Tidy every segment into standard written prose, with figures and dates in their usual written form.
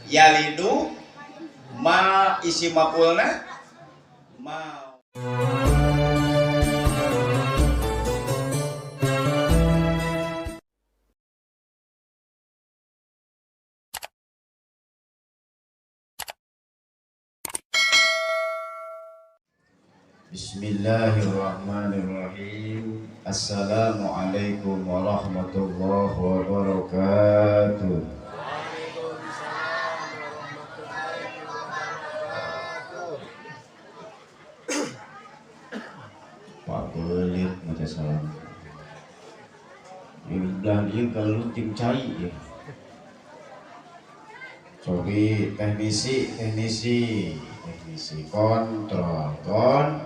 Yalidu ma isi mafulna ma. Bismillahirrahmanirrahim. Assalamualaikum warahmatullahi wabarakatuh. Waalaikumsalam warahmatullahi wabarakatuh. Pak Belit maca salam. Di belah dieu kalau tim cai ya. Cobi teknisi kontrol kon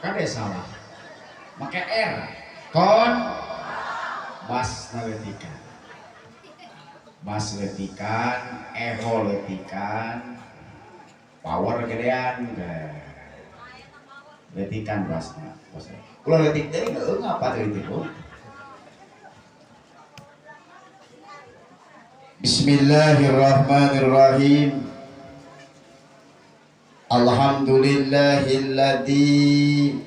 kan ya salah make R kon bas letikan eho letikan power gedean letikan basna ulah letik teh geung apa teh itu. Bismillahirrahmanirrahim. Alhamdulillahilladzi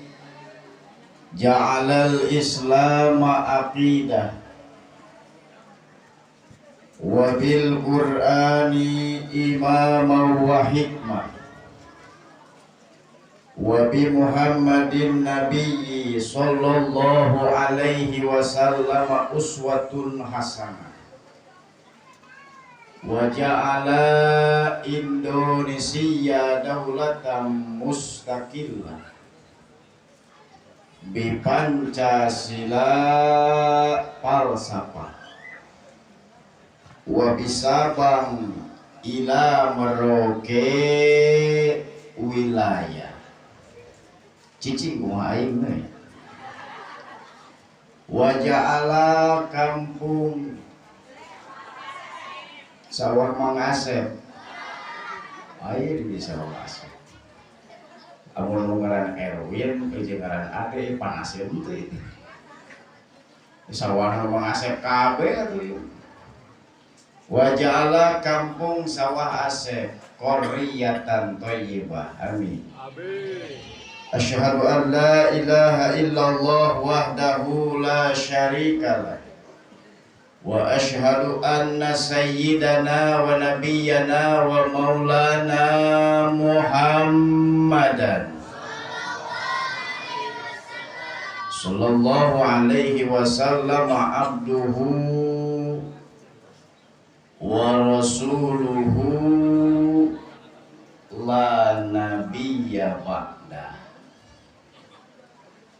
ja'alal islama aqidah wa bil qur'ani imaman wa hikmah wa bi Muhammadin nabiyyi sallallahu alaihi wasallam uswatun hasanah wa ja'ala Indonesia daulatan mustaqillah bi Pancasila falsafah wa bisabang ila Merauke wilayah cicing kumaha aing we wa ja'ala kampung sawah Mang Asep air di sawah Asep amun nu ngaran Erwin jeung ngaran Ade panaseun teh itu sawah Mang Asep kabeh atuh. Wa ja'ala kampung sawah Asep qaryatan thayyibah. Amin. Amin. Asyhadu an la ilaha illallah wahdahu la syarikalah wa ashhadu anna sayyidana wa nabiyyana wa maulana Muhammadan sallallahu alaihi wasallam abduhu wa rasuluhu la nabiyya ba'da.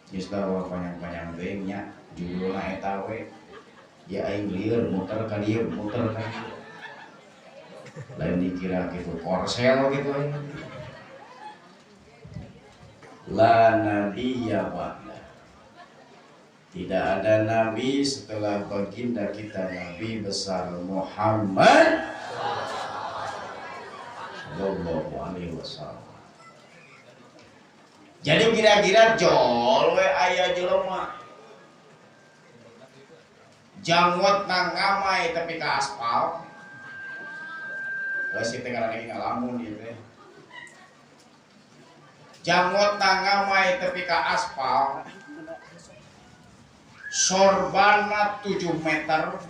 Geus panjang-panjang teuing nya judulna eta we. Ya aing lieur muter ka dieu muter ka dieu. Lain dikira gitu korsel gitu aing. La nabiyya ba'da. Tidak ada nabi setelah baginda kita Nabi besar Muhammad sallallahu alaihi wasallam. Jadi kira-kira jol we aya jelema jangwat nang ngamai tapi ka aspal. Geus teh ngaran lagi ngalamun ieu teh. Jangwat nang ngamai tapi ka aspal. Sorbanna 7 meter,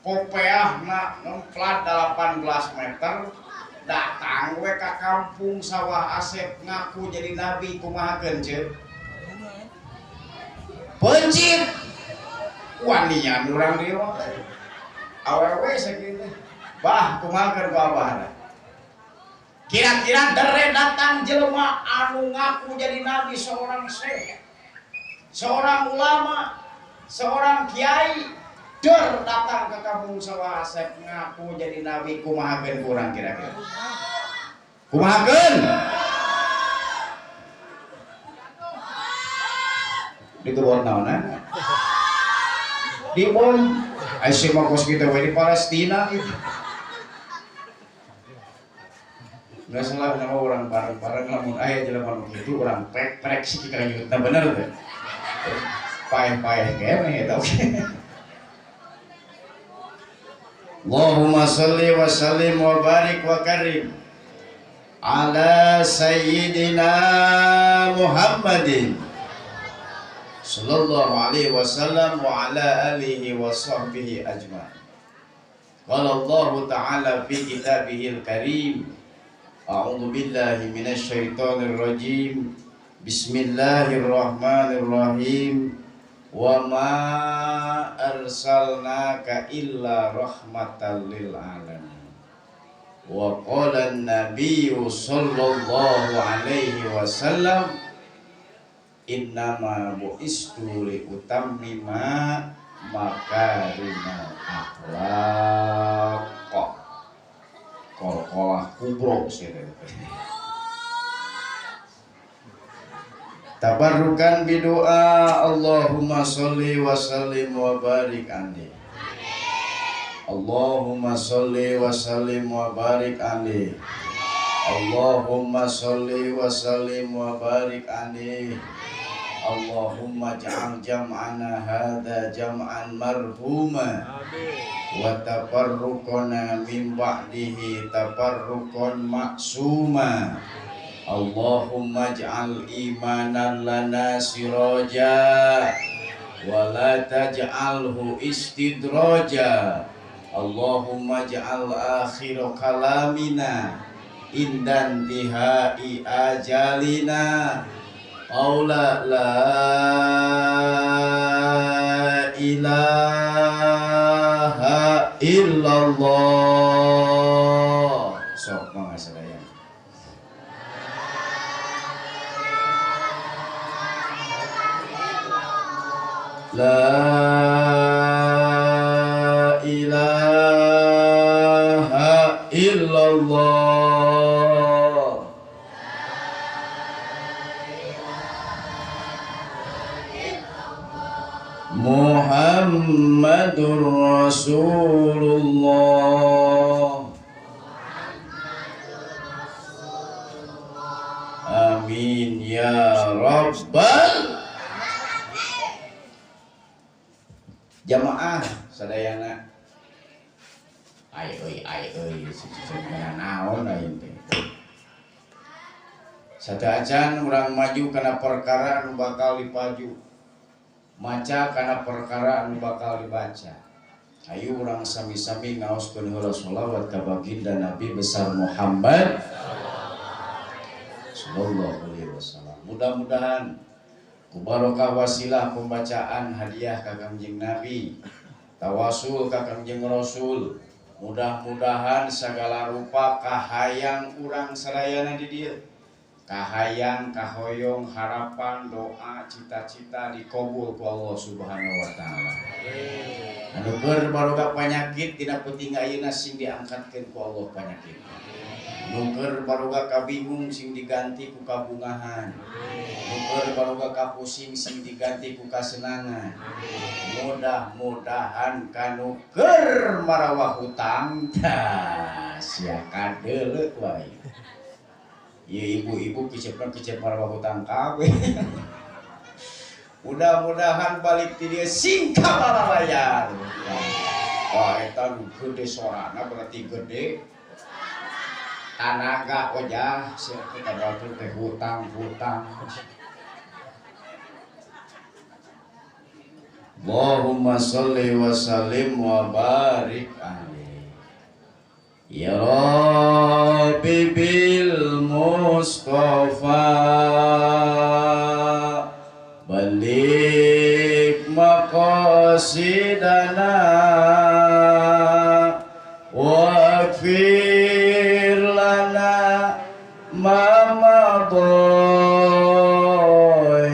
kopeahna ngemplat 18 meter, datang we ka kampung sawah Asep ngaku jadi nabi kumahakeun ceuk. Pencit wanian urang dieu mah awewe sakitu bah kumaha ku abahna kira-kira dere datang jelema anu ngaku jadi nabi seorang syekh seorang ulama seorang kiai der datang ke kampung sawah Asep ngaku jadi nabi kumahakeun kurang kira-kira kumahakeun dikebot naonan di bom aisyah mah kos kita we di Palestina gitu. Nggak salah nama orang bareng-bareng lamun aya jelema nu kitu urang prek-prek sih kita nyebutna bener teh. Paeh-paeh keneh eta oge. Allahumma salli wa sallim wa barik wa karim ala sayyidina Muhammadin sallallahu alaihi wasallam wa ala alihi wa sahbihi ajma'in. Qala Allahu ta'ala fi kitabihil karim, a'udzu billahi minasy syaithanir rajim, bismillahirrahmanirrahim. Wa ma arsalnaka illa rahmatan lil alamin. Wa qala an-nabiyyu sallallahu alaihi wasallam, innama bu'istu li utammima makarimal akhlaq. Qalqalah kubro sih. Tabarrukan bidoa Allahumma sholli wa sallim wa barik alaihi. Allahumma sholli wa sallim wa barik alaihi. Allahumma sholli wa sallim wa barik alaihi. Allahumma ja'al jam'ana hadza jam'an marhuma wa tafarruqana min ba'dihi tafarruqan ma'suma. Allahumma ja'al imanan lana siraja wa la taj'alhu istidraja. Allahumma ja'al akhira kalamina indan tihai ajalina qawla la ilaha illallah. Sok mangga sadaya. La ilaha illallah. Muhammadur Rasulullah. Amin ya rabbal. Jamaah sadayana, ai euy ai euy sebenarnya naon aing teh. Sateuacan urang maju kana perkara anu bakal dipaju, maca kana perkara anu bakal dibaca. Ayo urang sami-sami ngaoskeun heula sholawat ka baginda Nabi besar Muhammad sallallahu alaihi wasallam. Mudah-mudahan ku barokah wasilah pembacaan hadiah ka Kangjeng Nabi, tawasul ka Kangjeng Rasul, mudah-mudahan segala rupa kahayang urang sadayana di dieu, kahayang, kahoyong, harapan, doa, cita-cita dikabul ku Allah Subhanahu wa taala. Anu keur baroga panyakit dina peuting ayeuna sing diangkatkeun ku Allah panyakit. Nu keur baroga kabingung sing diganti ku kabungahan. Nu keur baroga kapusing sing diganti ku kasenangan. Mudah-mudahan kanu keur marawah hutang tah sia kadeuleuh wae. Ieu ibu-ibu kicepna-kicep marawah hutang kabeh. Mudah-mudahan balik ti dieu sing kabalayar. Wah eta nu gede sorana berarti gede tanaga ojah sia kita batur teh hutang-hutang. Allahumma sholli wa sallim wa barik alaihi. Ya Rabbi bil Mustafa balik maqasidana waghfir lana ma madha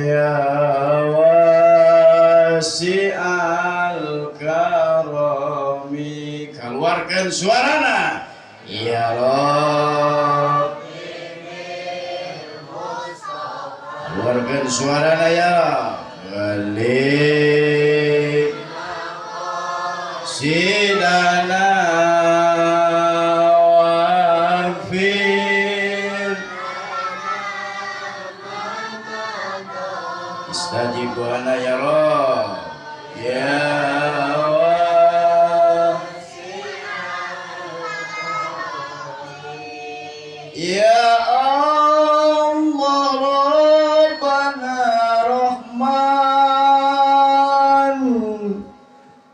ya wasi'al karami. Keluarkan suarana ya Rabb. Keluarkan suarana ya balik sidana waghfir istajib lana ya Rabb ya wasi'al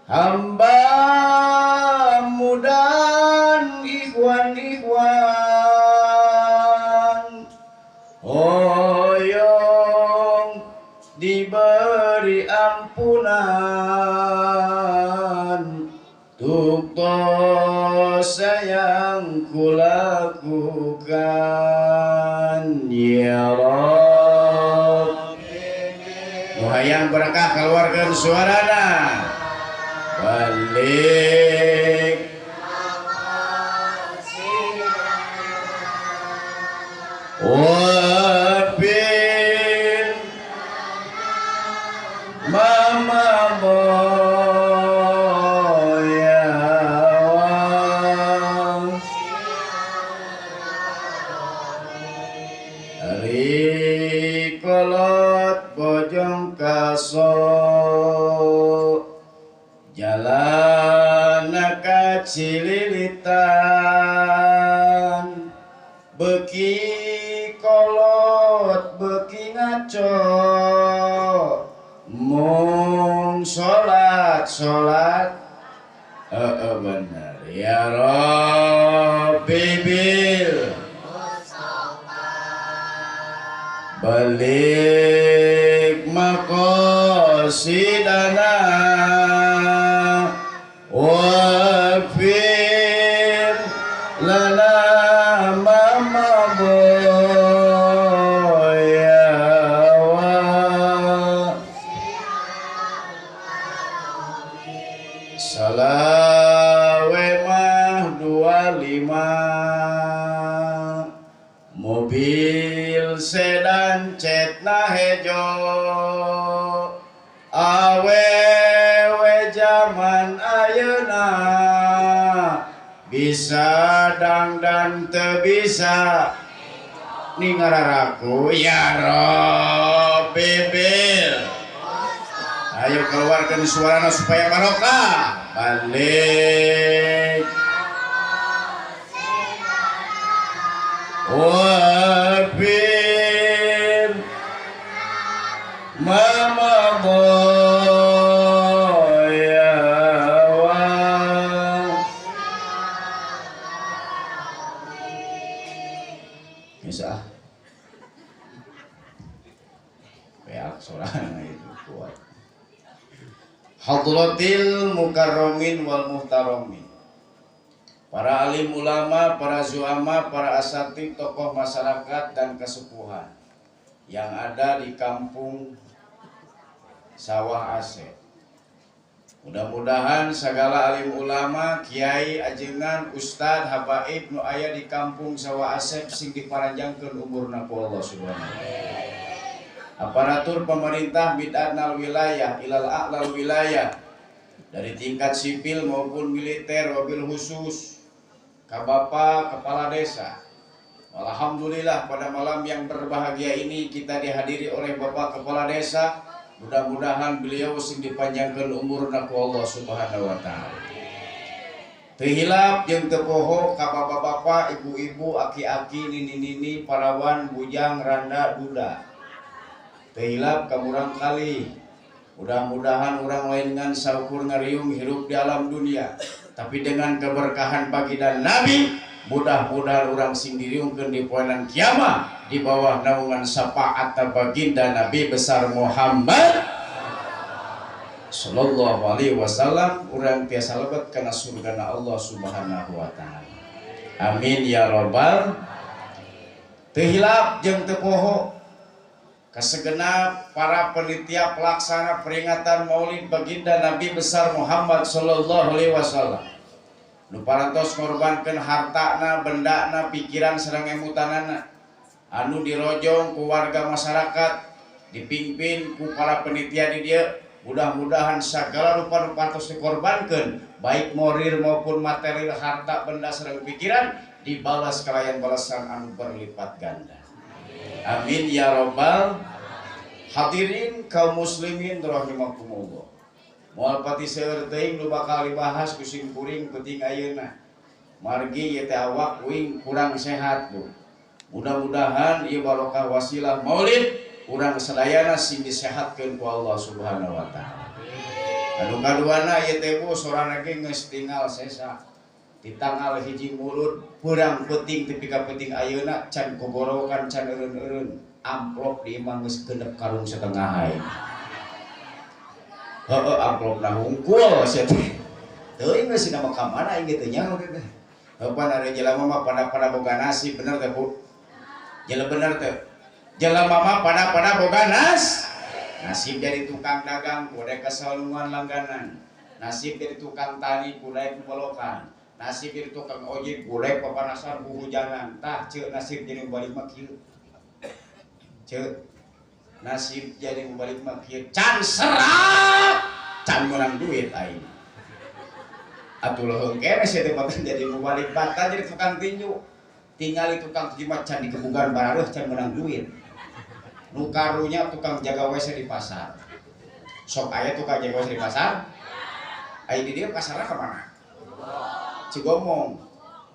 Hambamu dan ikhwan-ikhwan hoyong diberi ampunan tuk dosa yang kulakukan. Ya Rabb, nu hayang berkah keluarkan suarana. Balik wabil mama boya rikolot bojong kaso jalan ka Cililitan beki kolot beki ngaco mung salat salat bener ya Rabbi bil balik maqasidana wafir lana mama boya wa salawe mah 25 mobil sedan cetna hejo awewe jaman ayeuna bisa dangdan teu bisa ningararaku ya Rabbi bil. Ayo keluarkan suarana supaya barokah. Balik wabil mama boya wa bisa beak sorana itu kuat. Hadratil mukarramin wal muhtaramin, para alim ulama, para zuama, para asatid, tokoh masyarakat dan kesepuhan yang ada di kampung Sawah Asep. Mudah-mudahan segala alim ulama, kiai, ajengan, ustad, habaib nu aya di kampung Sawah Asep sing diparanjangkeun umurna ku Allah Subhanahu wa taala. Aparatur pemerintah bid'atnal wilayah ilal a'lal wilayah dari tingkat sipil maupun militer wabil khusus ka Bapak Kepala Desa. Alhamdulillah pada malam yang berbahagia ini kita dihadiri oleh Bapak Kepala Desa. Mudah-mudahan beliau sing dipanjangkeun umurna ku Allah Subhanahu wa taala. Teu hilap jeung teu poho ka bapak-bapak, ibu-ibu, aki-aki, nini-nini, parawan, bujang, randa, duda. Teu hilap ka murang kali. Mudah-mudahan urang lain ngan saukur ngariung hirup di alam dunia, tapi dengan keberkahan baginda Nabi, mudah-mudahan urang sing diriungkeun di poenan kiamat di bawah naungan syafaat baginda Nabi besar Muhammad sallallahu alaihi wasallam, urang tiasa lebet kana surgana Allah Subhanahu wa taala. Amin ya rabbal. Teu hilap jeung teu poho kasegenap para penitia pelaksana peringatan Maulid baginda Nabi besar Muhammad sallallahu alaihi wasallam. Nu parantos ngorbankeun hartana, bendana, pikiran sareng emutanana anu dirojong ku warga masyarakat, dipimpin ku para penitia di dieu. Mudah-mudahan segala rupa nu parantos dikorbankeun, baik moral maupun material, harta, benda sareng pikiran, dibalas kalayan balasan anu berlipat ganda. Amin ya robbal. Hadirin kaum muslimin rahimakumullah. Moal pati seueur teuing nu bakal dibahas ku sim kuring penting ayeuna. Margi ieu teh awak uing kurang sehat bu. Mudah-mudahan ieu barokah wasilah maulid urang sadayana sing disehatkeun ku Allah Subhanahu wa taala. Anu kaduana ieu teh Bu sorana ge geus tinggal sesa. Di tanggal 1 Mulud beurang peuting tepi ka peuting ayeuna can gogorowokan can eureun-eureun amplop di imah geus genep karung setengah aing. Heeh amplopna hungkul sia teh. Teuing geus dina mah ka mana aing ge teu nyaho teh. Heupan ari jelema mah pada-pada boga nasib bener teh Bu? Jelema bener teh. Jelema mah pada-pada boga nasib jadi tukang dagang kudu keselungan langganan. Nasib jadi tukang tani kudu belokan. Nasib jadi tukang ojek kudu papanasan huhujanan. Tah ceuk nasib jadi balik mah kieu. Ceuk nasib jadi balik mah kieu. Can serat can meunang duit aing. Atuh leuheung keneh sia teh batal jadi mubalik batal jadi tukang tinju. Tingali tukang tinju mah can dikebugan barareuh can meunang duit. Nu karunya tukang jaga WC di pasar. Sok aya tukang jaga WC di pasar? Aya di dieu pasarna ka mana? Cigomong.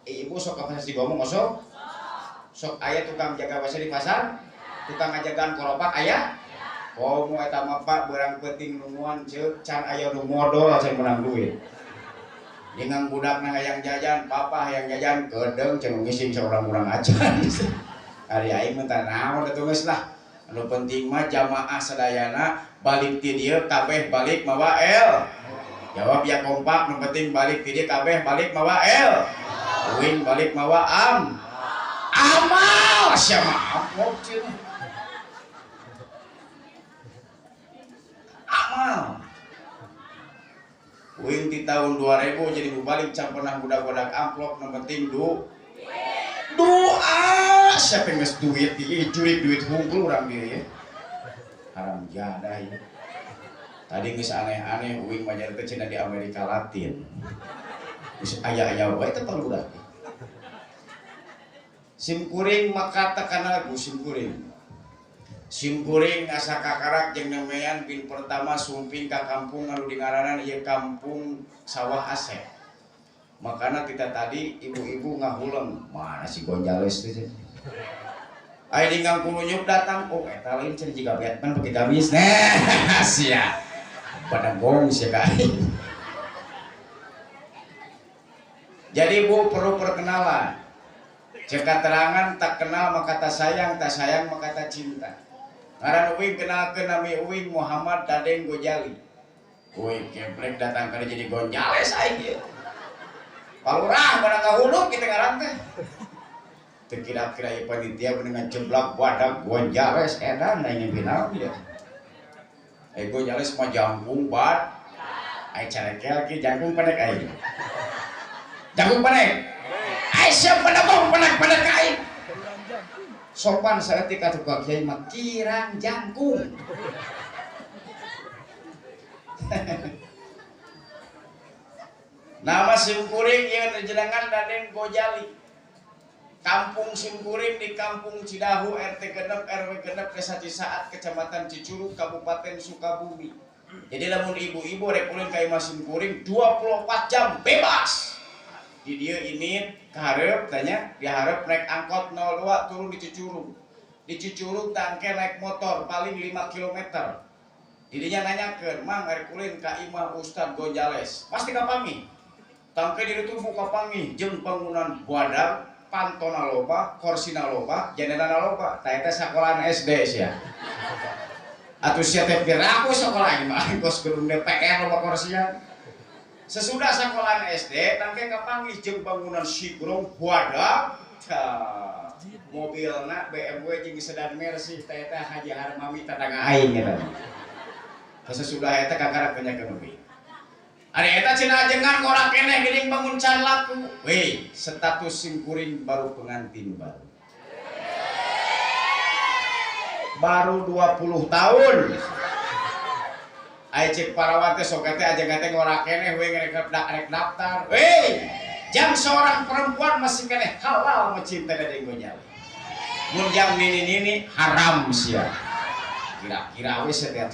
Ibu sok ka pasar Cigomong osok? Sok aya tukang jaga WC di pasar? Tukang ngajagaan koropak aya? Komo eta mah Pak beurang peuting nunguan ceuk can aya nu modol can meunang duit. Dengan budakna hayang jajan, papa hayang jajan kedeung cenah ngising saurang-urang acan. Ari aing mah tah naon atuh geus lah. Anu penting mah jamaah sadayana balik ti dieu kabeh balik mawa L. Jawab ya kompak, nu penting balik ti dieu kabeh balik mawa L. Uing balik mawa am. Amal sia mah amplop cenah. Amal. Uing di tahun 2000 jadi balik can pernah budak-budak amplop nu penting doa siapa yang nges duit jurik duit hungkul orang dia ya haram jadah ya. Tadi nges aneh-aneh uing majar teh cenah di Amerika Latin geus aya-aya wae teh budak. Sim kuring makata kana lagu sim kuring. Sim kuring asa kakarak jeung nemean pin pertama sumping ka kampung anu dingaranan ieu kampung Sawah Asep. Makana kita tadi ibu-ibu ngahuleng, mana si Gonjales teh. Aya dinggang kulunyuk datang, oh eta lain cenah jiga Batman pake gamis. Nah, sia. Pada gong sia ka aing. Jadi Bu perlu perkenalan. Jika keterangan tak kenal maka tak sayang, tak sayang maka tak cinta. Ngaran uing kenalkeun nami uing Muhammad Dadeng Gojali. Uing keplek datang kana jadi Gonjales aing ieu. Palurah pada ngahuluk kita ngaran teh. Teu kira-kira ieu panitia beunang jeblak badak Gonjales edan aing binaon ieu. Gonjales mah jangkung bad. Ai carekel ki jangkung pendek aing. Jangkung pendek. Ai siap pendekong pendek-pendek aing. Sopan saeutik atuh ka kiai mah kirang jangkung. Nama simkuring ieu jenengan Daden Gojali. Kampung simkuring di Kampung Cidahu RT 6 RW 6 Desa Cisaat Kecamatan Cicurug Kabupaten Sukabumi. Jadi lamun ibu-ibu rek ulin ka imah simkuring 24 jam bebas. Di dieu ini kahareup tanya, dihareup naik angkot 02 turun di Cicurug. Di Cicurug tangke naik motor paling 5 km. Didinya nanyakeun, "Mang rek ulin ka imah Ustad Gonjales." Pasti kapanggih. Tangke di ditu kapanggih jeung bangunan badag, pantona loba, korsina loba, jendelana loba. Tah eta sakolahan SD sia. Atuh sia teh piraku sakolah mah kos gedung DPR loba korsian. Sesudah sekolahan SD, tangke kapanggih jeung bangunan sigrong badag. Mobilna BMW jeung sedan Mercy teh eta Haji Harmami tetangga aing eta. Sesudah eta kakarak tanyakeun we. Ari eta cenah ajengan ngora keneh geuning bangun can laku. Weh, status simkuring baru pengantin baru. Baru 20 tahun. Ai cek parawan teh sok teh ajengan teh ngora keneh we rek daftar. Weh, jang seorang perempuan masih keneh halal mencintai Dadeng Gojali. Mun jang nini-nini haram sia. Kira-kira we sia teh.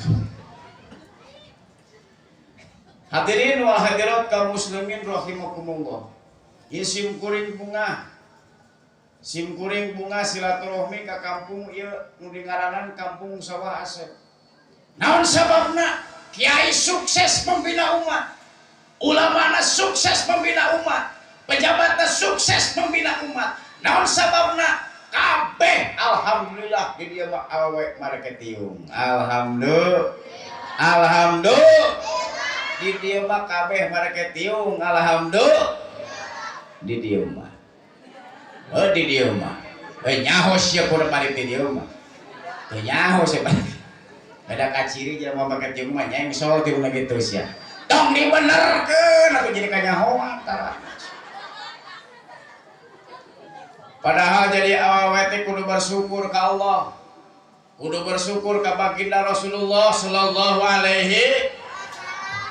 Hadirin wal hadirat kaum muslimin rahimakumullah. Ieu simkuring bunga. Simkuring bunga silaturahmi ka kampung ieu nu dingaranan Kampung Sawah Asep. Naon sababna? Kiai sukses membina umat, ulamana sukses membina umat, pejabatna sukses membina umat. Naon sababna? Kabeh alhamdulillah di dieu mah awewe mareke tiung. Alhamdulillah. Alhamdulillah. Di dieu mah kabeh mareke tiung. Alhamdulillah. Di dieu mah. Oh di dieu mah. Nyaho sia kudu balik di dieu mah. Teu nyaho sia balik. Beda kaciri jelema make tiung mah nyengsol tiungna kitu sia. Tong dibenerkeun atuh jadi kanyahoan tara. Padahal jadi awewe teh kudu bersyukur ka Allah. Kudu bersyukur ka baginda Rasulullah sallallahu alaihi.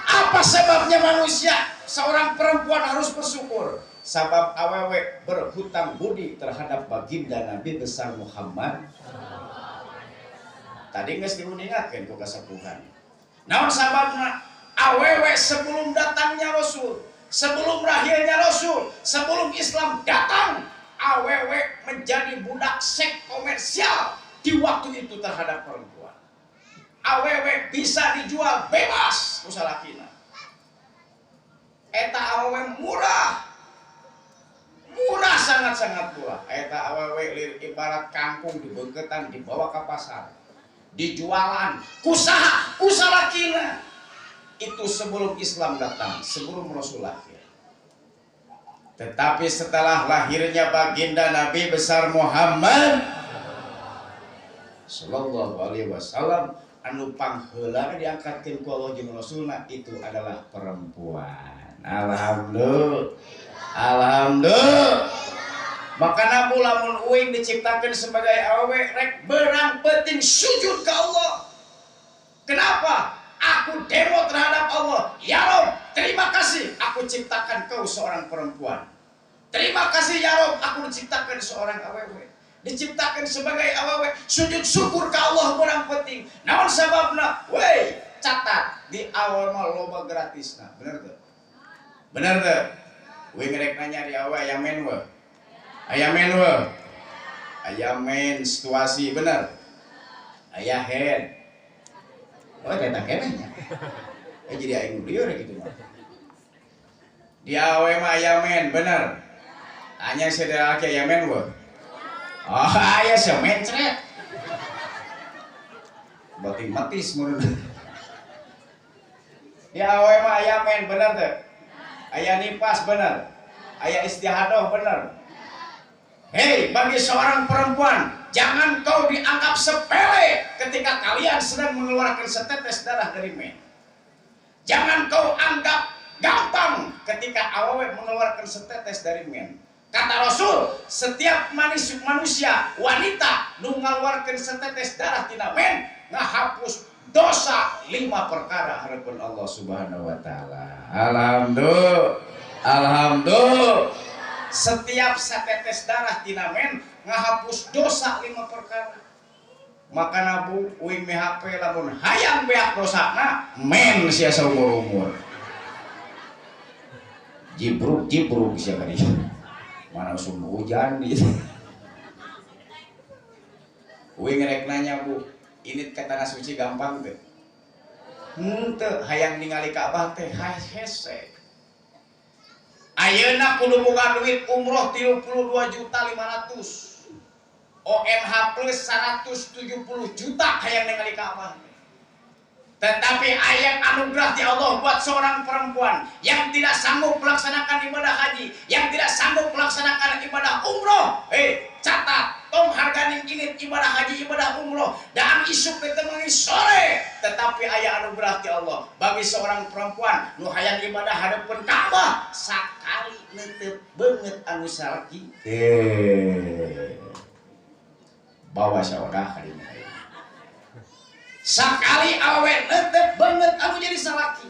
Apa sebabnya manusia seorang perempuan harus bersyukur? Sabab awewe berhutang budi terhadap baginda Nabi besar Muhammad. Tadi geus diuningakeun ku kasepuhan. Naon sababna? Awewe sebelum datangnya Rasul, sebelum lahirnya Rasul, sebelum Islam datang, awewe menjadi budak seks komersial di waktu itu terhadap perempuan. Awewe bisa dijual bebas ku salakina. Eta awewe murah. Murah, sangat-sangat murah. Eta awewe ibarat kangkung dibeungkeutan dibawa ke pasar. Dijualan kusaha kusalakina. Itu sebelum Islam datang, sebelum Rasul lahir. Tetapi setelah lahirnya baginda Nabi besar Muhammad sallallahu alaihi wasallam, anu pangheulana diangkatkeun ku Allah jeung Rasulna itu adalah perempuan. Alhamdulillah. Alhamdulillah. Makana bu lamun uing diciptakan sebagai awewe rek berang penting sujud ke Allah. Kenapa? Aku demo terhadap Allah. Ya Rob, terima kasih aku ciptakan kau seorang perempuan. Terima kasih ya Rob, aku diciptakan seorang awewe. Diciptakan sebagai awewe, sujud syukur ke Allah berang penting. Naon sababna? Weh, catat di awal mah loba gratisna. Bener teu? Bener teu? Uing rek nanya di awewe aya men we. Aya men we. Aya men situasi bener. Aya head. Oh, eta keneh nya. Jadi aing lieur gitu mah. Di awewe mah aya men, bener. Tanya saudara laki aya men we. Oh, aya sia mencret. Berarti matis meureun. Di awewe mah aya men, bener teu? Aya nifas bener. Aya istihadah bener. Hei, bagi seorang perempuan, jangan kau dianggap sepele ketika kalian sedang mengeluarkan setetes darah dari men. Jangan kau anggap gampang ketika awewe mengeluarkan setetes dari men. Kata Rasul, setiap manusia wanita nu ngaluarkeun setetes darah tina men ngahapus dosa 5 perkara harapan Allah Subhanahu wa taala. Alhamdulillah. Alhamdulillah. Setiap setetes darah tina men ngahapus dosa 5 perkara. Maka nabu uing MHP lamun hayang beak dosana men sia saumur-umur. Jibruk jibruk sia kali. Mana usum hujan gitu. Uing rek nanya bu, ini ke tanah suci gampang teu? Henteu, hayang ningali Ka'bah teh hese. Ayeuna kudu boga duit umroh 32.500.000. ONH plus 170 juta hayang ningali Ka'bah. Tetapi ayat anugerah di Allah buat seorang perempuan yang tidak sanggup melaksanakan ibadah haji, yang tidak sanggup melaksanakan ibadah umroh. Catat, tong harganing ini ibadah haji, ibadah umroh, dan isuk ditemani sore. Tetapi ayat anugerah di Allah bagi seorang perempuan nu hayang ibadah hadeupeun Ka'bah sakali neuteup beungeut anu salaki. Bawa saodah kadinya. Sakali awe netep banget anu jadi salaki,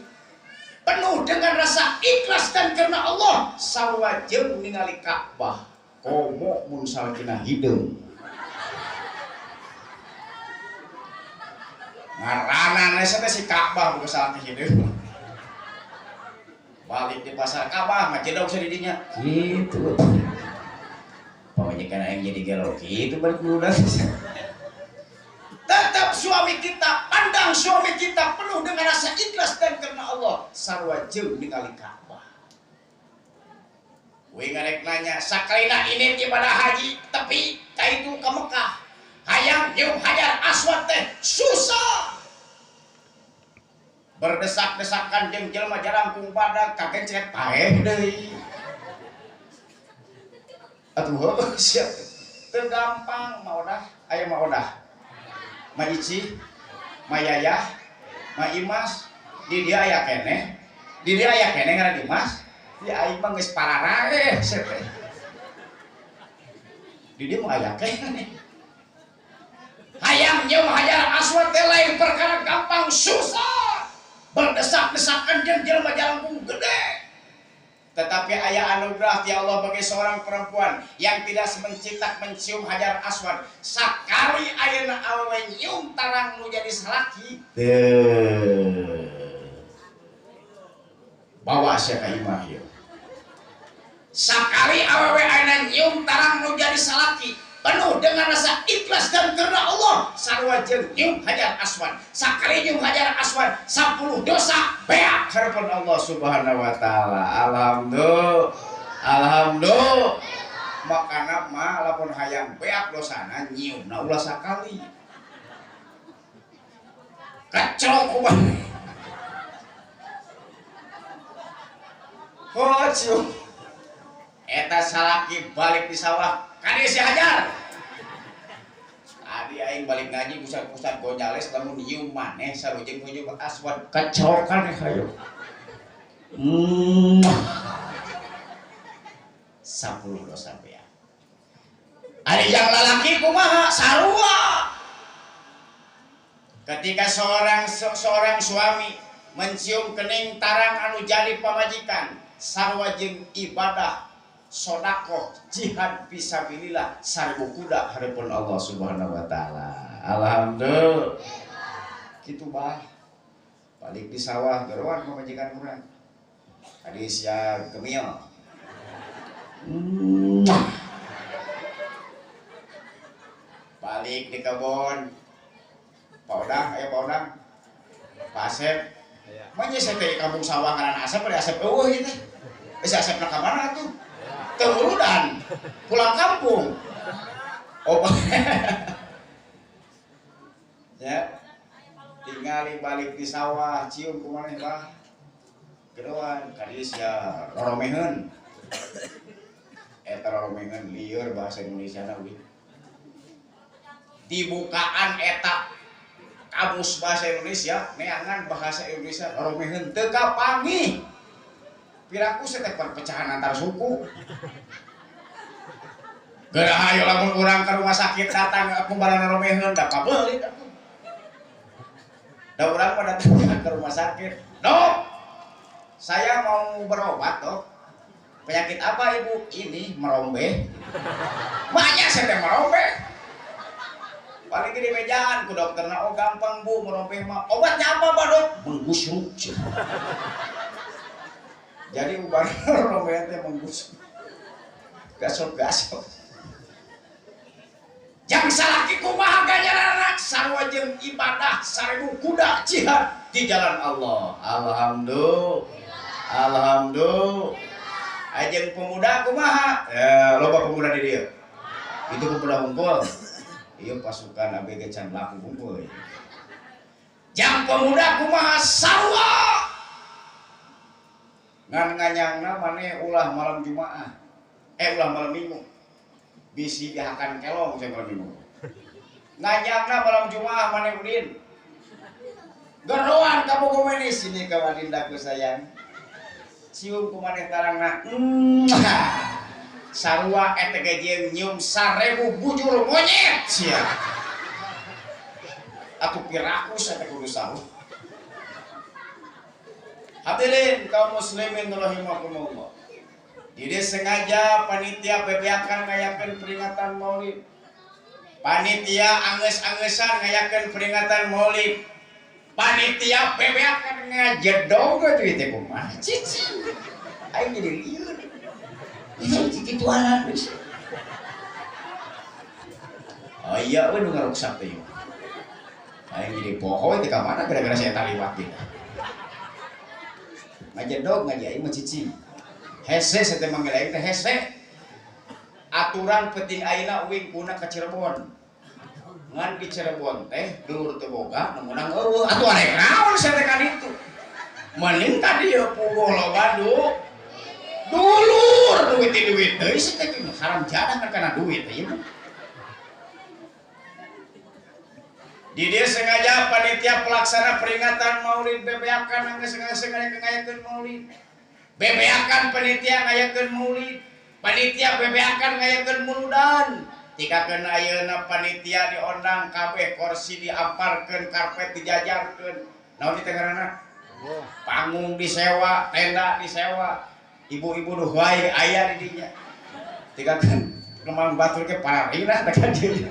penuh dengan rasa ikhlas dan karena Allah, sarua jeung ningali Ka'bah komo mun salakina hideung. Ngaranana teh si Ka'bah bukan salaki hideung. Balik di pasar Ka'bah ngajedog sia di dinya. Kitu. Pamajikan aing jadi gelo kitu balik lunas. Tetap suami kita Memandang suami kita penuh dengan rasa ikhlas dan karena Allah, sarua jeung ningali Ka'bah. We ngarek nanya, sakalina ini ibadah haji tepi ka itu ka Mekah. Hayang nyium Hajar Aswad teh susah. Berdesak-desakan jeung jelema jarangkung badag kagencet paeh deui. Atuh heuh siap. Teu gampang maodah, aya maodah. Ma Ici, Ma Yayah, Ma Imas, di dia aya keneh. Di dia aya keneh ngaran Imas. Di aing mah geus pararaeh sia teh. Di dia mah aya keneh. Hayang nyium Hajar Aswad teh lain perkara gampang, susah. Berdesak-desakan jeung jelema jalangkung gede. Tetapi aya anugerah ya Allah bagi seorang perempuan yang tidak semencitak mencium Hajar Aswad. Sakali ayeuna awewe nyium tarang nu jadi salaki. Teuh. Bawa sia ka imah ieu. Sakali awewe ayeuna nyium tarang nu jadi salaki, penuh dengan rasa ikhlas dan karena Allah, sarua jeung nyium Hajar Aswad. Sakali nyium Hajar Aswad 10 dosa beak harapan Allah Subhanahu wa taala. Alhamdulillah. Alhamdulillah. Makana mah lamun hayang beak dosana nyiumna ulah sakali. Kacau kumaha. Oh, cium. Eta salaki balik di sawah kade si Hajar. Tadi aing balik ngaji pusat-pusat Gonjales lamun nyium maneh sarua jeung nyium Aswad kacokan hayo. 10 dosa beak. Ari yang lalaki kumaha sarua. Ketika seorang suami mencium kening tarang anu jadi pamajikan, sarua jeung ibadah sodakoh jihad fisabilillah 1000 kuda hareupeun Allah Subhanahu wa taala. Alhamdulillah. Kitu bah. Balik di sawah geroan pamajikan urang. Tadi sia gemil. Balik di kebon. Pak Odang, ayo Pak Odang. Pak Asep. Manya saya teh kampung sawah ngaran Asep, ada Asep eueuh ieu teh. Si Asep na ka mana tuh? Temurudan, pulang kampung. Oh, ya, tinggali balik di sawah, cium kumaneh bah, geroan, kadis ya roromeheun, eta roromeheun lieur bahasa Indonesia na wih. Dibukaan eta kamus bahasa Indonesia, neangan bahasa Indonesia roromeheun teu kapanggih. Piraku teh perpecahan antar suku. Geura hayo lamun urang ka rumah sakit datang kumbaran romeheun da pabelit atuh. Da urang mah datang ke rumah sakit. Dok, saya mau berobat, Dok. Penyakit apa, Ibu? Ini merombe. Banyak saya teh merombe. Paling gede mejaan ku dokterna, oh gampang Bu, merombe mah. Obatnya apa, Pak, Dok? Menggusuk. Jadi ubar rombongan teh menggusuk. Gasok-gasok. Jang salaki kumaha ganjaranna sarua jeung ibadah 1000 kuda jihad di jalan Allah. Alhamdulillah. Alhamdulillah. Ajeng pemuda kumaha? Ya, loba pemuda di dieu. Itu pemuda unggul. Ieu pasukan ABG can laku unggul. Jang pemuda kumaha sarua. Ngan nganyangna maneh ulah malam Jumaah. Ulah malam Minggu. Bisi dihakan kelong saya malam Minggu. Nganyangna malam Jumaah maneh udin. Geroan kamu gomenis sini ka wadindaku sayang. Cium ku maneh tarangna. Sarua eta ge jeung nyium 1000 bujur monyet sia. Atuh piraku saya teh kudu sarua. Hadirin kaum muslimin rahimakumullah. Jadi sengaja panitia bebeakan ngayakeun peringatan Maulid. Panitia anggeus-angeusan ngayakeun peringatan Maulid. Panitia bebeakan ngajedog atuh teh kumaha cicing. Aing jadi lieur. Ieu cicituanan geus. Oh iya we nu ngaruksak teh. Aing jadi poho teh ka mana gara-gara saya taliwat gitu. Ngajedog ngaji aing mah cicing. Hese saya teh manggil aing teh hese. Aturan penting ayeuna uing kuna ka Cirebon. Ngan di Cirebon teh dulur teu boga nu meunang eueuh. Atuh arek naon saya teh ka ditu. Mending ka dieu puguh loba dulur duit duit deui sih teh haram jadah kan kana duit ieu mah. Di dia sengaja panitia pelaksana peringatan Maulid bebeakan sengaja ngayakeun Maulid. Bebeakan panitia ngayakeun Maulid. Panitia bebeakan ngayakeun muludan. Tikakeun ayeuna panitia diondang kabeh kursi diamparkeun, karpet dijajarkeun. Naon teh ngaranna? Panggung disewa, tenda disewa. Ibu-ibu nu wae aya di dinya. Tikakeun kemang batur ke pararina teh ka dieu.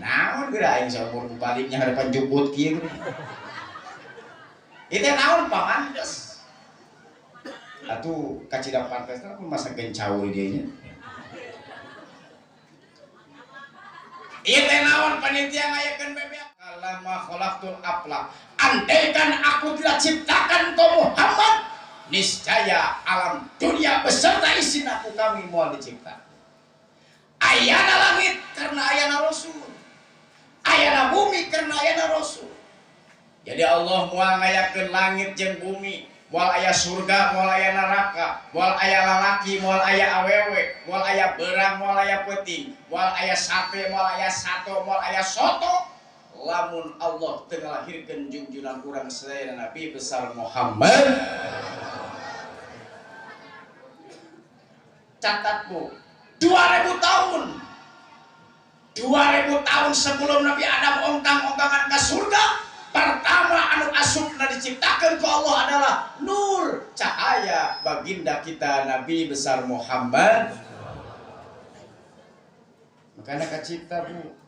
Naon geura aing saumur baliknya harapan juput kieu. Itu naon pangantes. Atuh kacida pantes teh masa gencaul dieu nya. Ieu teh naon panitia ngayakeun bebeak kalama khalaqtul aflaq. Andaikan aku tidak ciptakan kau Muhammad, niscaya alam dunia beserta isina ku kami moal dicipta. Ayana langit karena ayana Rasul. Ayana bumi karena ayana Rasul. Jadi Allah moal ngayakeun langit jeung bumi, moal aya surga, moal aya neraka, moal aya lalaki, moal aya awewe, moal aya beurang, moal aya peuting, moal aya sate, moal aya sato, moal aya soto. Lamun Allah teu ngalahirkeun jungjunan urang sadaya Nabi besar Muhammad. Catat Bu, 2000 tahun. 2000 tahun sebelum Nabi Adam ongkang-ongkangan ke surga, pertama anu asupna diciptakan ku Allah adalah nur cahaya baginda kita Nabi besar Muhammad. Makanya kacipta Bu.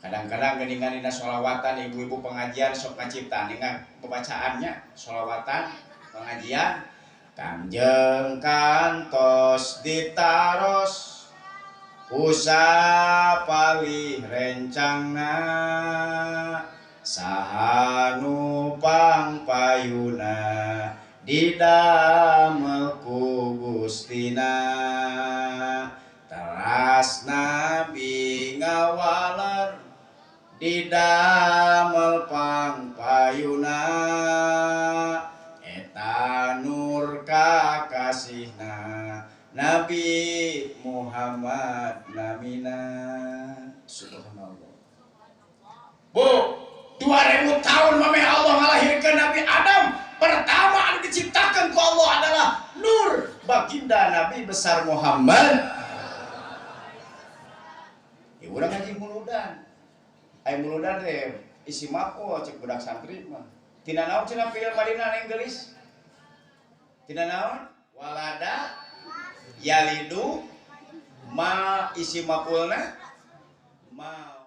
Kadang-kadang geningan dina sholawatan ibu-ibu pengajian sok kacipta dengan pembacaannya sholawatan pengajian Kangjeng kantos ditaros kusapalih rencangna saha nu pangpayuna didamel ku Gustina teras Nabi ngawaler didamel pangpayuna eta nur kakasihna Nabi Muhammad namina. Subhanallah. Bu, 2000 tahun mame Allah ngalahirkeun Nabi Adam, pertama anu diciptakan ku Allah adalah nur baginda Nabi besar Muhammad. Ya urang ngaji muludan. Ai muludan teh isi mako cek budak santri mah. Tina naon cenah fiil Madinah neng geulis? Tina naon? Walada yalidu ma isi mapulna ma.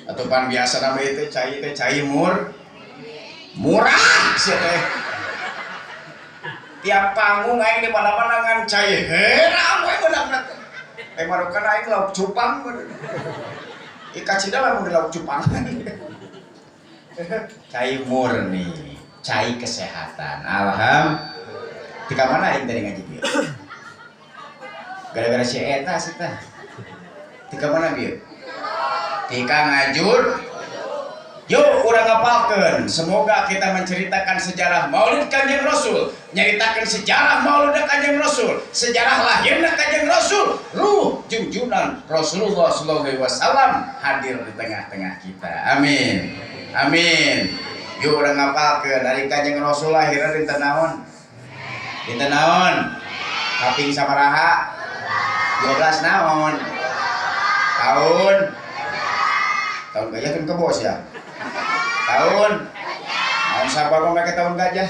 Atau pan biasa nama itu cai teh cai murah sih teh. Tiap panggung aing di mana-mana ngan cai herang we beunang teh. Eh marukan aing lauk cupang. Ika cida lamun di lauk cupang. Cai murni, cai kesehatan. Alhamdulillah. Tika mana aing tadi ngaji bieu? Gara-gara si eta sih tah. Tika mana bieu? Tika ngajur. Yuk urang ngapalkeun. Semoga kita menceritakan sejarah Maulid Kanjeng Rasul, nyaritakeun sejarah Maulid Kanjeng Rasul, sejarah lahirna Kanjeng Rasul, ruh junjunan Rasulullah sallallahu alaihi wasallam hadir di tengah-tengah kita. Amin. Amin. Yuk urang ngapalkeun ari Kanjeng Rasul lahirna dinten naon? Dinten naon? Kaping sabaraha? 12 naon? Tahun? Tahun gajah kan kebos ya? Tahun? Tahun siapa mau pakai tahun gajah?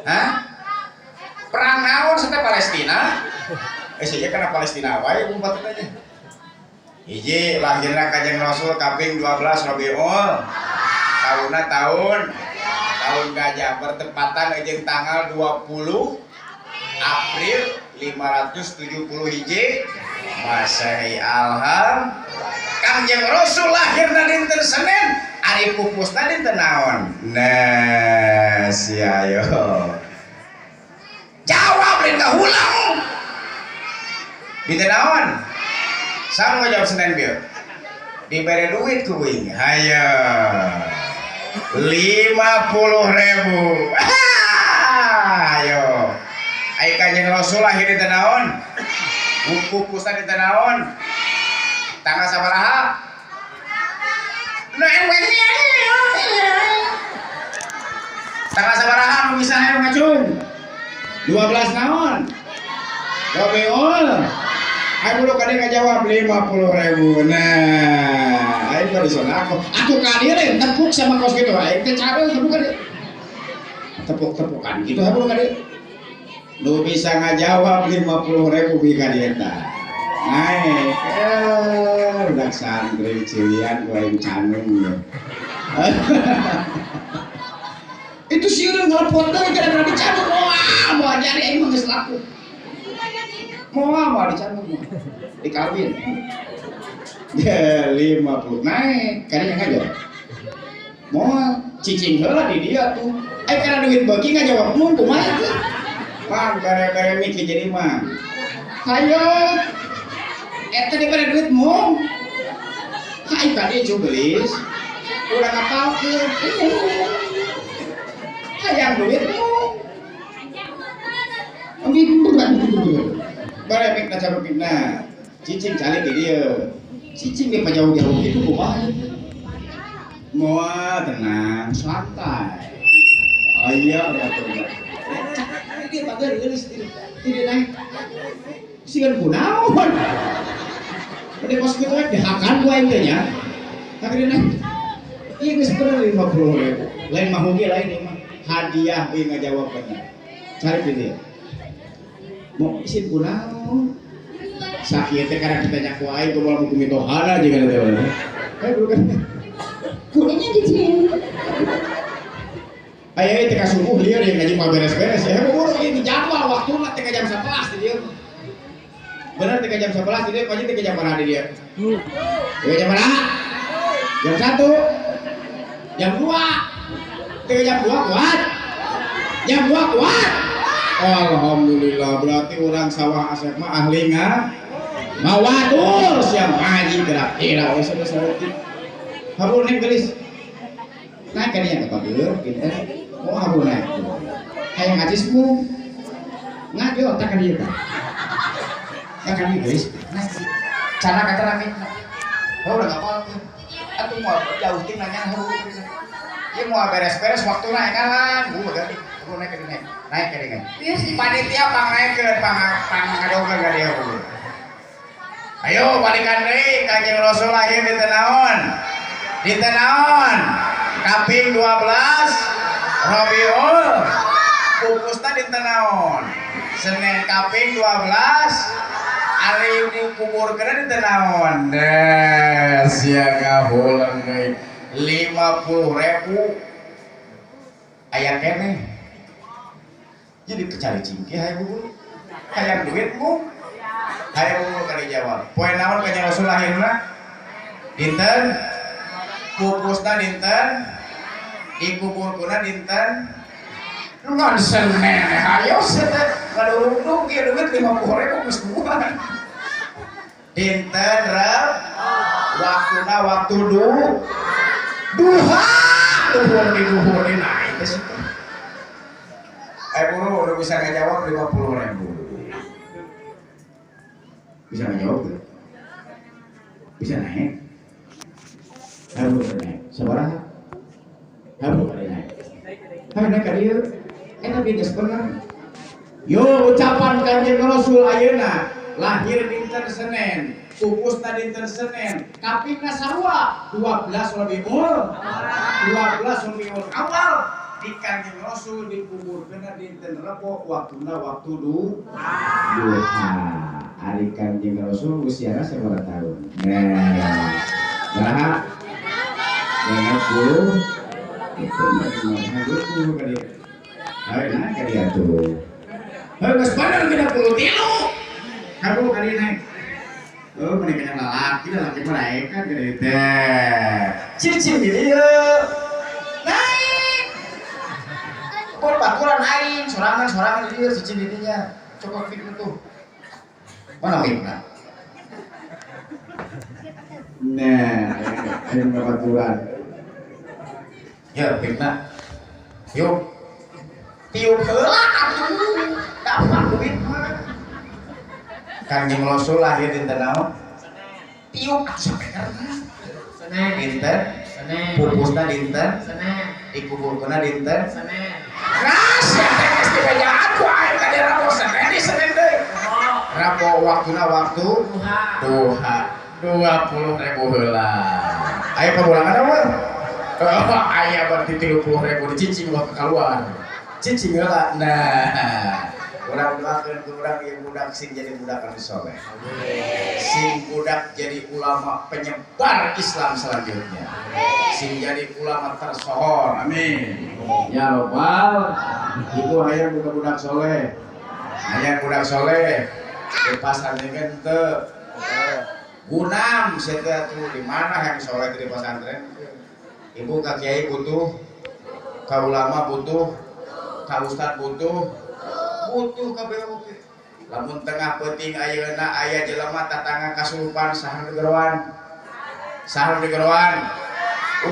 Hah? Perang naon sampai Palestina? Saya kena Palestina wae umpat aja. Hiji lahirna Kanjeng Rasul kaping 12 Rabiul. Tahunna tahun gajah bertepatan jeung tanggal 20 April 570 Hiji Masehi. Alhamdulillah. Kangjeng Rasul lahirna dinten Senin, ari pupusna dinten naon? Nah, sia ayo. Jawab lain kahulang. Dinten naon? Sama jawab Senin bieu. Dibere duit ku uing. Hayo. 50.000. Ayo. Ai Kanjeng Rasul lahir dinten naon? Pupusna dinten naon? Tanggal sabaraha? Tanggal sabaraha nu bisa ayo ngacung? 12 naon? Rabiul. Ayo buru kadi ngajawab 50.000. Nah, ayo bari aku. Aku kadi lain tepuk sama kos gitu. Aing teh careul tepuk kadi. Tepuk-tepukan gitu ayo buru kadi. Nu bisa ngajawab 50.000 bi kadi eta. Naik, udah santri cilian gua yang canung ya. Itu sih udah ngelepot deh gara-gara dicanung. Wah, mau jadi aing mah geus laku. Mau dicanung mah. Dikawin. Ya 50 naik, kadinya ngajawab. Mau cicing heula di dia tuh. Karena duit beuki ngajawab mun kumaha teh. Mang gara-gara mikir jadi mah. Hayo. Eta dibere duit mung. Hai kadi jubelis. Urang ngapalkeun. Hayang duit mung. Bare mikna cabut mikna. Cicing calik di dieu. Cicing di pajauh-jauh gitu kumaha. Moal tenang, santai. Aya atuh. Dia bager geulis di naik. Sigan kunaon. Pada kos kitu we dihakan ku aing teh nya. Kagak naik. Ieu geus bener 50.000. Lain mah oge lain ieu mah. Hadiah euy ngajawab bener. Cari di dieu. Mau isin kunaon? Sakieu teh karena ditanya ku aing kumaha mun mitohana jeung eta teh. Eh bukan. Kuningnya di sini. Aya teh ka subuh lieur yang ngaji mah beres-beres ya. Buru ieu di jadwal waktuna teh ka jam 11 di dieu. Bener teh ka jam 11 di dieu, pasti teh ka jam berapa di dieu? Teh jam berapa? Jam 1. Jam 2. Teh jam 2 kuat. Jam 2 kuat. Alhamdulillah berarti orang sawah asep mah ahli ngawatur siap ngaji gerak kira we saeutik. Habur ning geulis. Naik ka dinya ka bageur pinter. Oh habur naik. Hayang ngajismu. Ngaji otak ka dieu tah. Ka dieu geulis. Naik. Cara kata rame. Oh udah ngapal. Atuh moal jauh ting nanya habur. Ieu moal beres-beres waktuna ekalan. Bu berarti habur naik ka dieu. Naik ka dieu. Panitia pang naikeun pang ngadokeun ka dieu. Ayo balikan deui Kanjeng Rasul lahir di naon? Di naon? Kaping 12 Rabiul pupusna dinten naon? Senin kaping 12 ari dikuburkeun dinten naon? Deh sia kahulang deui 50.000 aya keneh. Jadi kecari cingki hayu bubur. Hayang duit mung. Hayu bubur kali jawab. Poe naon Kanjeng Rasul lahirna? Dinten pupusna dinten dikuburkeunna dinten ngan Senin. Hayo teh ngadurung-durung ieu duit 50.000 geus kumaha. Dinten Reb waktuna waktu duha duhur di duhur di naik teh situ. Buru udah bisa ngejawab 50.000. Bisa ngejawab tuh? Bisa naik? Habu naik. Sabaraha? Habu naik. Habu naik ka dieu. Eta geus bener. Yo ucapan Kanjeng Rasul ayeuna lahir dinten Senin, pupusna dinten Senin, kapingna sarua 12 Rabiul, 12 Rabiul Awal di Kanjeng Rasul dikuburkeun dinten Rebo waktuna waktu duha. Ari Kanjeng Rasul usiana sabaraha tahun? Nah, berapa? 60. Ayo naik ka dieu tuh. Heuh geus bener 63. Kamu kali naik. Oh, mereka yang lalaki, lalaki mereka gitu teh. Cicing di dieu. Naik. Pun baturan aing, sorangan-sorangan di dieu cicing di dinya. Cokot mik tuh. Mana mikna? Nah, aing baturan. Ya, mikna. Yuk. Tiup heula atuh. Dapat duit mah. Kangjeng Rasul lahir dinten naon? Tiup sampai karena Senin. Dinten Senin. Pupusna dinten Senin. Dikuburkeunna dinten Senin. Ras ya teh geus dibejaan ku aing ka di Rabo Senin di Senin deui. Rabo waktuna waktu Duha. Duha 20.000 heula. Aya pamulangan apa? Oh, aya berarti 30.000 dicicing ulah keluar. Cicing heula. Nah, urang doakeun ku urang ieu budak sing jadi budak anu soleh. Sing budak jadi ulama penyebar Islam selanjutnya. Sing jadi ulama tersohor. Amin. Ya robbal. Ibu hayang budak budak soleh. Hayang budak soleh. Di pasantren teu. Gunam sia teh atuh di mana hayang soleh di pasantren? Ibu ka kiai butuh, ka ulama butuh, ka ustad butuh, butuh kabeh oge. Lamun tengah peuting ayeuna aya jelema tatangga kasurupan saha nu digeroan? Saha nu digeroan?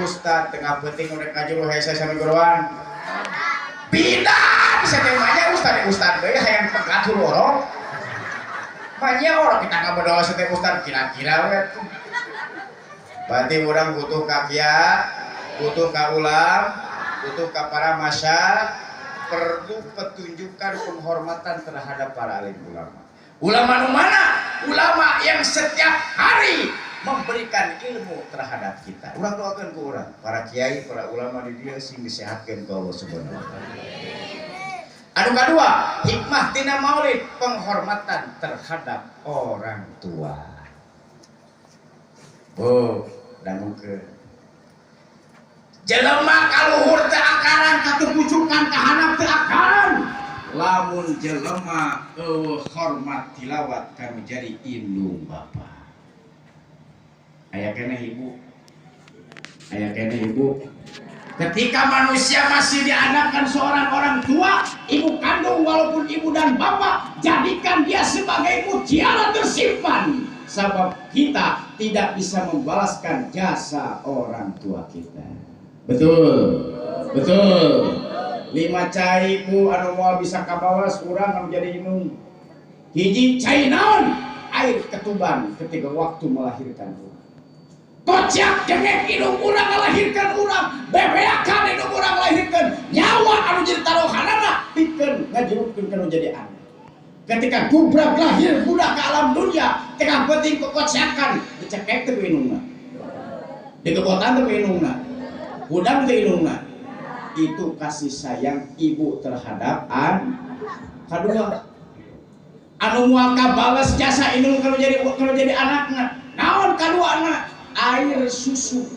Ustad tengah peuting udah kajuru hese saha nu digeroan? Bidan sia teh mah nya ustad ustad deui hayang pegat orok. Manya orang kita nggak berdoa setiap ustad kira-kira we tuh. Berarti orang butuh ka kiai, butuh ka ulam, butuh ka para masya, perlu petunjukan penghormatan terhadap para alim ulama. Ulama nu mana? Ulama yang setiap hari memberikan ilmu terhadap kita. Urang doakeun ku urang, para kiai, para ulama di dieu sing disehatkeun ku Allah Subhanahu wa taala. Anu kadua, hikmah tina maulid, penghormatan terhadap orang tua. Oh, dangukeun. Jelema kaluhur teu akaran, katupucukan kahanap teu akaran. Lamun jelema eueuh hormat tilawat kanu jadi indung bapa. Aya keneh ibu. Aya keneh ibu. Ketika manusia masih dianakkan seorang orang tua, ibu kandung walaupun ibu dan bapak, jadikan dia sebagai mutiara tersimpan. Sebab kita tidak bisa membalaskan jasa orang tua kita. Betul, betul. 5 cai bu anu moal bisa kabalas urang anu jadi indung. Hiji cai naon? Air ketuban ketika waktu melahirkan urang. Kocak dengek indung urang ngalahirkan urang, bebeakan indung urang ngalahirkan, nyawa anu jadi taruhanana pikeun ngajurupkeun kana jadi anak. Ketika gubrak lahir budak ke alam dunia, tengah penting kekocakan, dicekek teh ku indungna. Digebotan teh ku indungna. Hudang teh indungna. Itu kasih sayang ibu terhadap an kadua. Anu moal kabales jasa indung kalau jadi anakna. Naon kaduana? Air susu.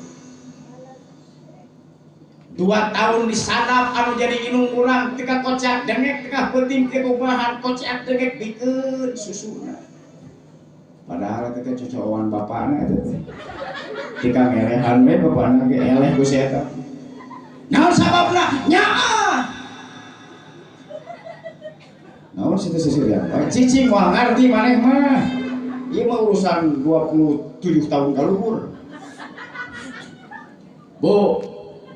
2 tahun disadap anu jadi indung urang tika kocak dengek tika peuting tika kumahan kocak dengek bikeun susuna. Padahal eta teh cocowan bapana eta teh. Tika ngelehan we bapana ge eleh ku si eta. Naon sababna? Nyaah. Naon situ seserian? Cicing moal ngarti maneh mah. Ieu mah urusan 27 tahun kaluhur. Bu,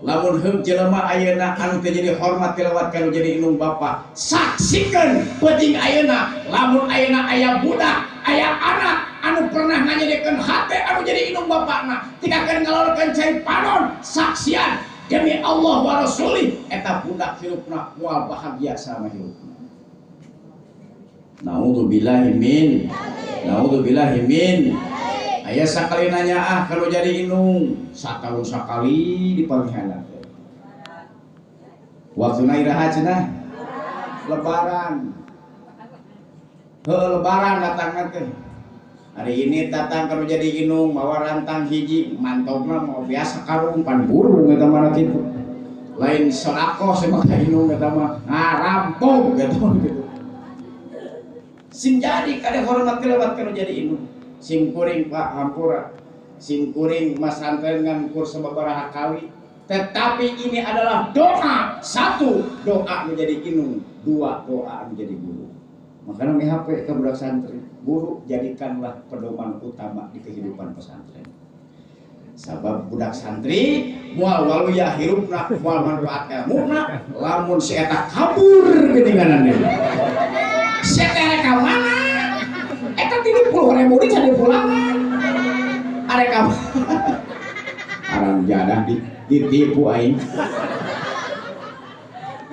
lamun heug jelema ayeuna anu teu jadi hormat tilawat kanu jadi indung bapa, saksikeun peuting ayeuna lamun ayeuna aya budak, aya anak anu pernah nganyedikeun hate anu jadi indung bapana, tikakeun ngalorkeun cai panon, saksian demi Allah wa Rasulih eta budak hirupna moal bahagia sama hirupna. Naudzubillahi min, naudzubillahi min. Aya sakali nanya ah kalau jadi indung satahun sakali dipanggihana teh. Waktuna iraha cenah? Lebaran. Heuh lebaran datangna teh. Hari ini datang kalau jadi indung mawa rantang hiji mantogna mau biasa karung pan burung eta mah kitu. Lain sedekah sama ka indung eta mah ngarampok eta mah kitu. Sing jadi kade hormat kelewat kalau jadi indung. Simkuring Pak hampura. Simkuring masantren ngan kur sababaraha kali. Tetapi ini adalah doa. Satu, doa menjadi inung. Dua, doa menjadi guru. Makanya mi HP ke budak santri. Guru jadikanlah pedoman utama di kehidupan pesantren. Sabab budak santri moal waluya hirupna, moal manfaat ilmuna, lamun si eta kabur geuninganan deui. Si eta rek ka mana? Eta 30.000 di cari pulangan. Arek ka arang jadah ditipu aing.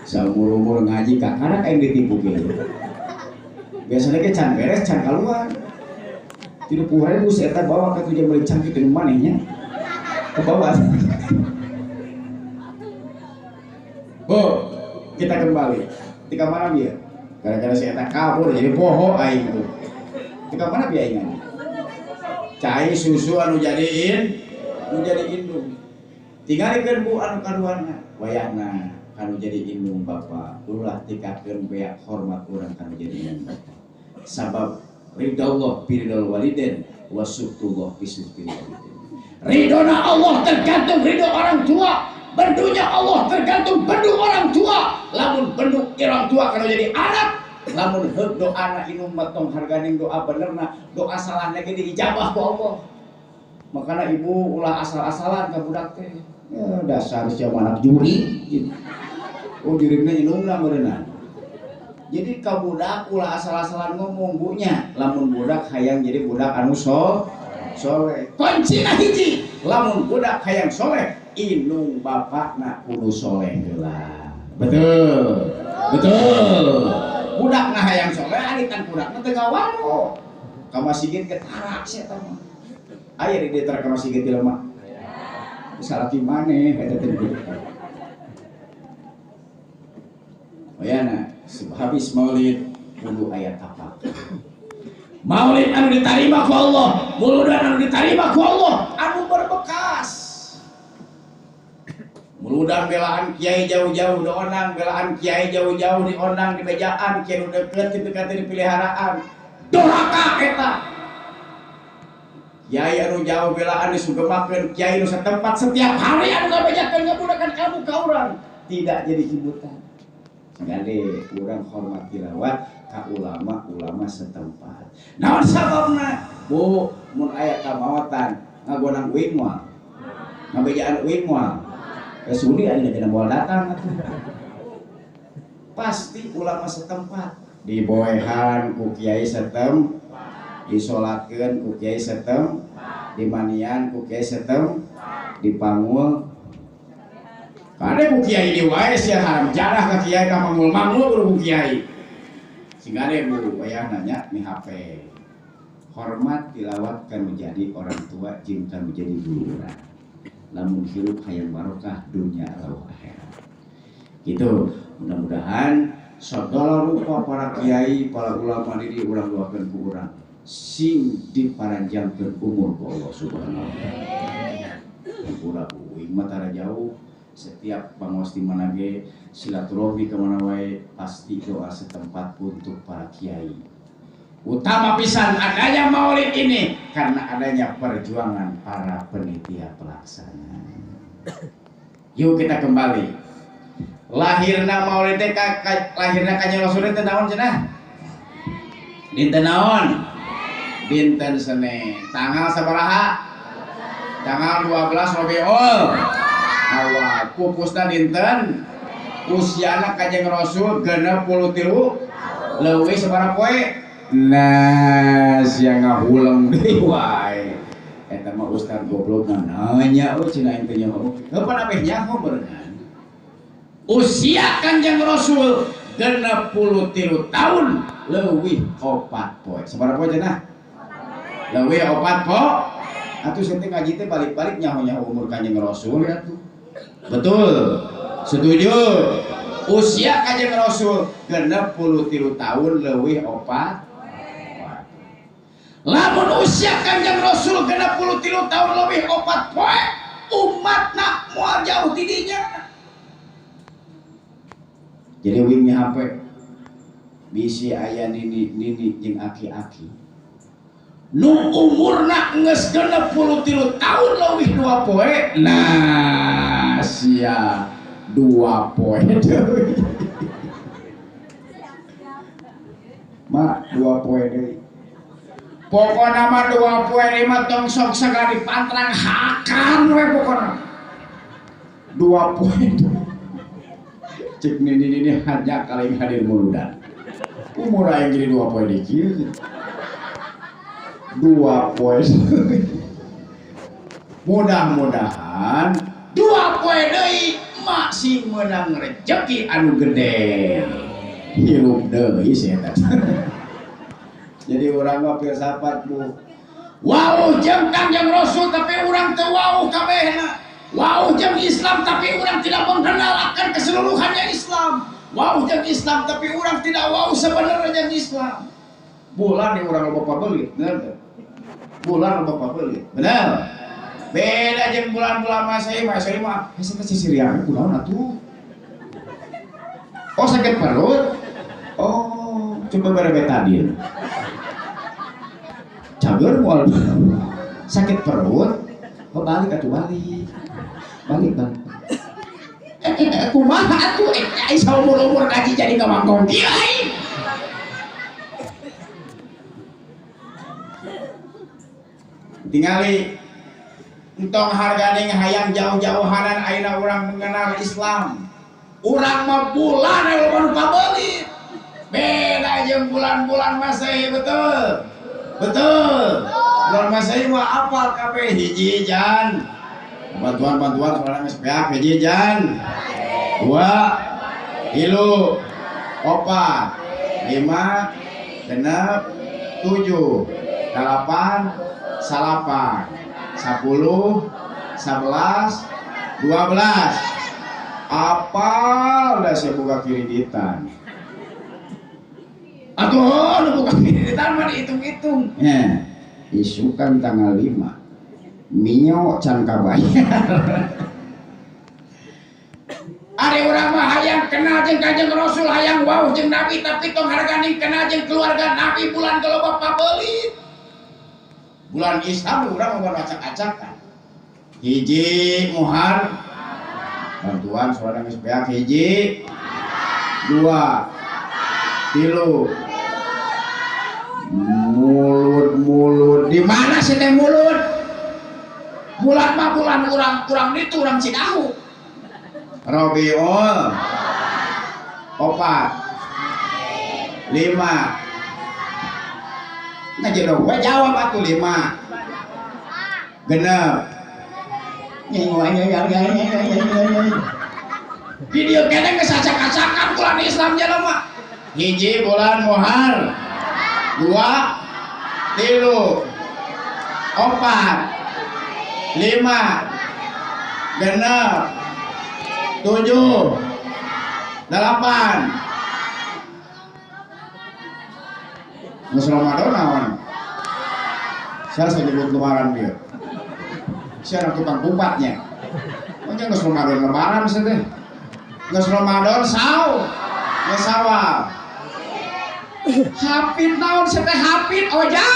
Saumur-umur ngaji kakarak aing ditipu kieu. Biasanya ke can beres can keluar. 30.000 si eta bawa ka tujuan beli cangkir di manehnya. Ke bawah. Bu, kita kembali. Di mana dia? Gara-gara si eta kabur jadi poho aing tuh. Di mana dia aing? Cai susu anu jadiin, anu jadi indung. Tingalikeun bu anu kaduana, wayahna kanu jadi indung bapa. Ulah tikakeun beak hormat urang kanu jadi indung bapa. Sabab ridallah biridal waliden wa subtullah bisubtil waliden. Ridona Allah tergantung ridho orang tua, bendunya Allah tergantung bendu orang tua. Lamun bendu orang tua kalau jadi anak, lamun heuk doana inum matong harganing doa benerna, doa salahna ge diijabah ku Allah. Makana ibu ulah asal-asalan ka budak teh. Ya dasar sia anak juri gitu. Oh jurigna inumna meureunna. Jadi ka budak ulah asal-asalan ngomong bunya, lamun budak hayang jadi budak anu soleh. Kuncina hiji, lamun budak hayang soleh, inung bapakna kudu soleh heula. Betul. Betul. Budak na hayang soleh aritan budakna teu ngawaro. Ka masjid ge tarak sia eta mah. Aya di dieu tara ka masjid jelema. Salaki maneh eta teh. Wayana habis maulid kudu aya tapak. Maulid anu diterima ku Allah, muludan anu diterima ku Allah, anu berbekas. Muludan belaan kiai jauh-jauh diondang, belaan kiai jauh-jauh diondang di bejaan, kiai nu deukeut kitu ka teu dipeliharaan. Doraka eta. Kiai anu jauh belaan disugemakeun, kiai nu setempat setiap hari anu ngabejakeun ngabudakan ilmu ka urang, tidak jadi hibutan. Gade urang hormat tilawat ka ulama-ulama setempat. Naon sababna? Bu, mun aya kamaotan ngagonang uing moal. Ngabejaan uing moal. Sudi aya dina moal datang atuh. Pasti ulama setempat diboehan ku kiai setempat, disolatkeun ku kiai setempat, dimanian ku kiai setempat, dipangul. Kade ku kiai di wae sia haram jarah ka kiai ka mangul-mangul kudu ku kiai. Singade bu wayah nanya mi HP. Hormat tilawat kan menjadi orang tua jeung kan menjadi guru urang. Lamun hirup hayang barokah dunya atau akhirat. Gitu. Mudah-mudahan segala rupa para kiai, para ulama di urang doakeun ku urang sing diparanjangkeun umur ku Allah Subhanahu wa taala. Hampura uing mah tara jauh. Setiap bangos di mana ge silaturahmi ke mana wae pasti doa setempat untuk para kiai. Utama pisan adanya maulid ini karena adanya perjuangan para penitia pelaksana. Yuk kita kembali. Lahirna maulid teh lahirna Kanjeng Rasul teh naon cenah? Dinten naon? Dinten Senin. Tanggal sabaraha? Tanggal 12 Rabiul Awal. Pupusna dinten usiana Kanjeng Rasul 63 leuwih sabaraha poe? Nah, sia ngahuleng deui wae. Eta mah ustaz goblok nanya euy cenah aing teh nyaho. Heuh pan abeh nyaho berenang. Usia Kanjeng Rasul 63 tahun leuwih 4 poe. Sabaraha poe cenah? Leuwih 4 poe. Atuh sia teh ngaji teh balik-balik nyaho-nyaho umur Kanjeng Rasul ya tuh. Betul. Setuju. Usia Kanjeng Rasul 63 tahun leuwih 4. Lamun usia Kanjeng Rasul 63 tahun lebih 4 poe, umatna moal jauh tidinya. Jadi wingnya HP bisi aya nini-nini jeung aki-aki. Nu umurna geus 63 tahun leuwih 2 poe. Nah, sia 2 poe deui. Ma 2 poe deui. Pokona mah 2 poe deui mah tong sok sagala dipantrang hakan we pokona. 2 poe deui. Cek nini-nini hanya kaling hadir muludan. Umur aing jadi 2 poe deui kieu. 2 poe. Mudah-mudahan 2 poe deui masih menang rejeki anu gede. Hirup deui sia eta. Jadi urang mah filsafat Bu. Wau jeung Kangjeng Rasul tapi urang teu wau kabehna. Wau jeung Islam tapi urang tidak mengenal akan keseluruhannya Islam. Wau jeung Islam tapi urang tidak wau sebenarnya jeung Islam. Bulan di urang loba pabelit, bener teu? Bulan loba pabelit, bener. Beda jeung bulan-bulan Masehi, Masehi mah hese teh sisirian kunaon atuh? Oh sakit perut? Oh, coba bare betadin. Cager moal sakit perut, oh balik atuh balik. Balik bang. Kumaha atuh ai saumur-umur ngaji jadi ngamangkong kieu aing. Tingali entong harganing hayang jauh-jauhanan ayeuna urang mengenal Islam. Urang mah bulan anu pabelit. Beda jeung bulan-bulan Masehi, betul. Betul. Bulan Masehi mah apal kabeh hiji jan. Bantuan-bantuan soalna geus beak hiji jan. 2 3 4 5 6 7 8 9 10 11 12. Apal dah saya buka kreditan. Atuh nu buka kreditan mah dihitung-hitung. Ya, isukan tanggal 5. Mio can kabayar. Ari urang mah hayang kenal jeung Kanjeng Rasul, hayang wau jeung Nabi, tapi tong harganing kenal jeung keluarga Nabi bulan loba pabelit. Bulan Islam urang mah acak-acakan. Hiji Muhar, bantuan suara geus beak hiji, 2 3 mulut-mulut di mana sih teh mulut? Bulan mah bulan urang ditu urang Cidahu. Rabiul 4 5. Nah jadi gue jawab atuh 5 genep. Video kene geus acak-acakan bulan Islam jelema. Hiji bulan Muhar, 2 3 4 5 6 7 8. Geus Ramadan naon? Saya nyebut lebaran dia. Saya tukang kupatnya. Makanya geus Ramadan lebaran sih teh. Geus Ramadan saw. Geus sawal. Hapit naon sih teh hapit ojah.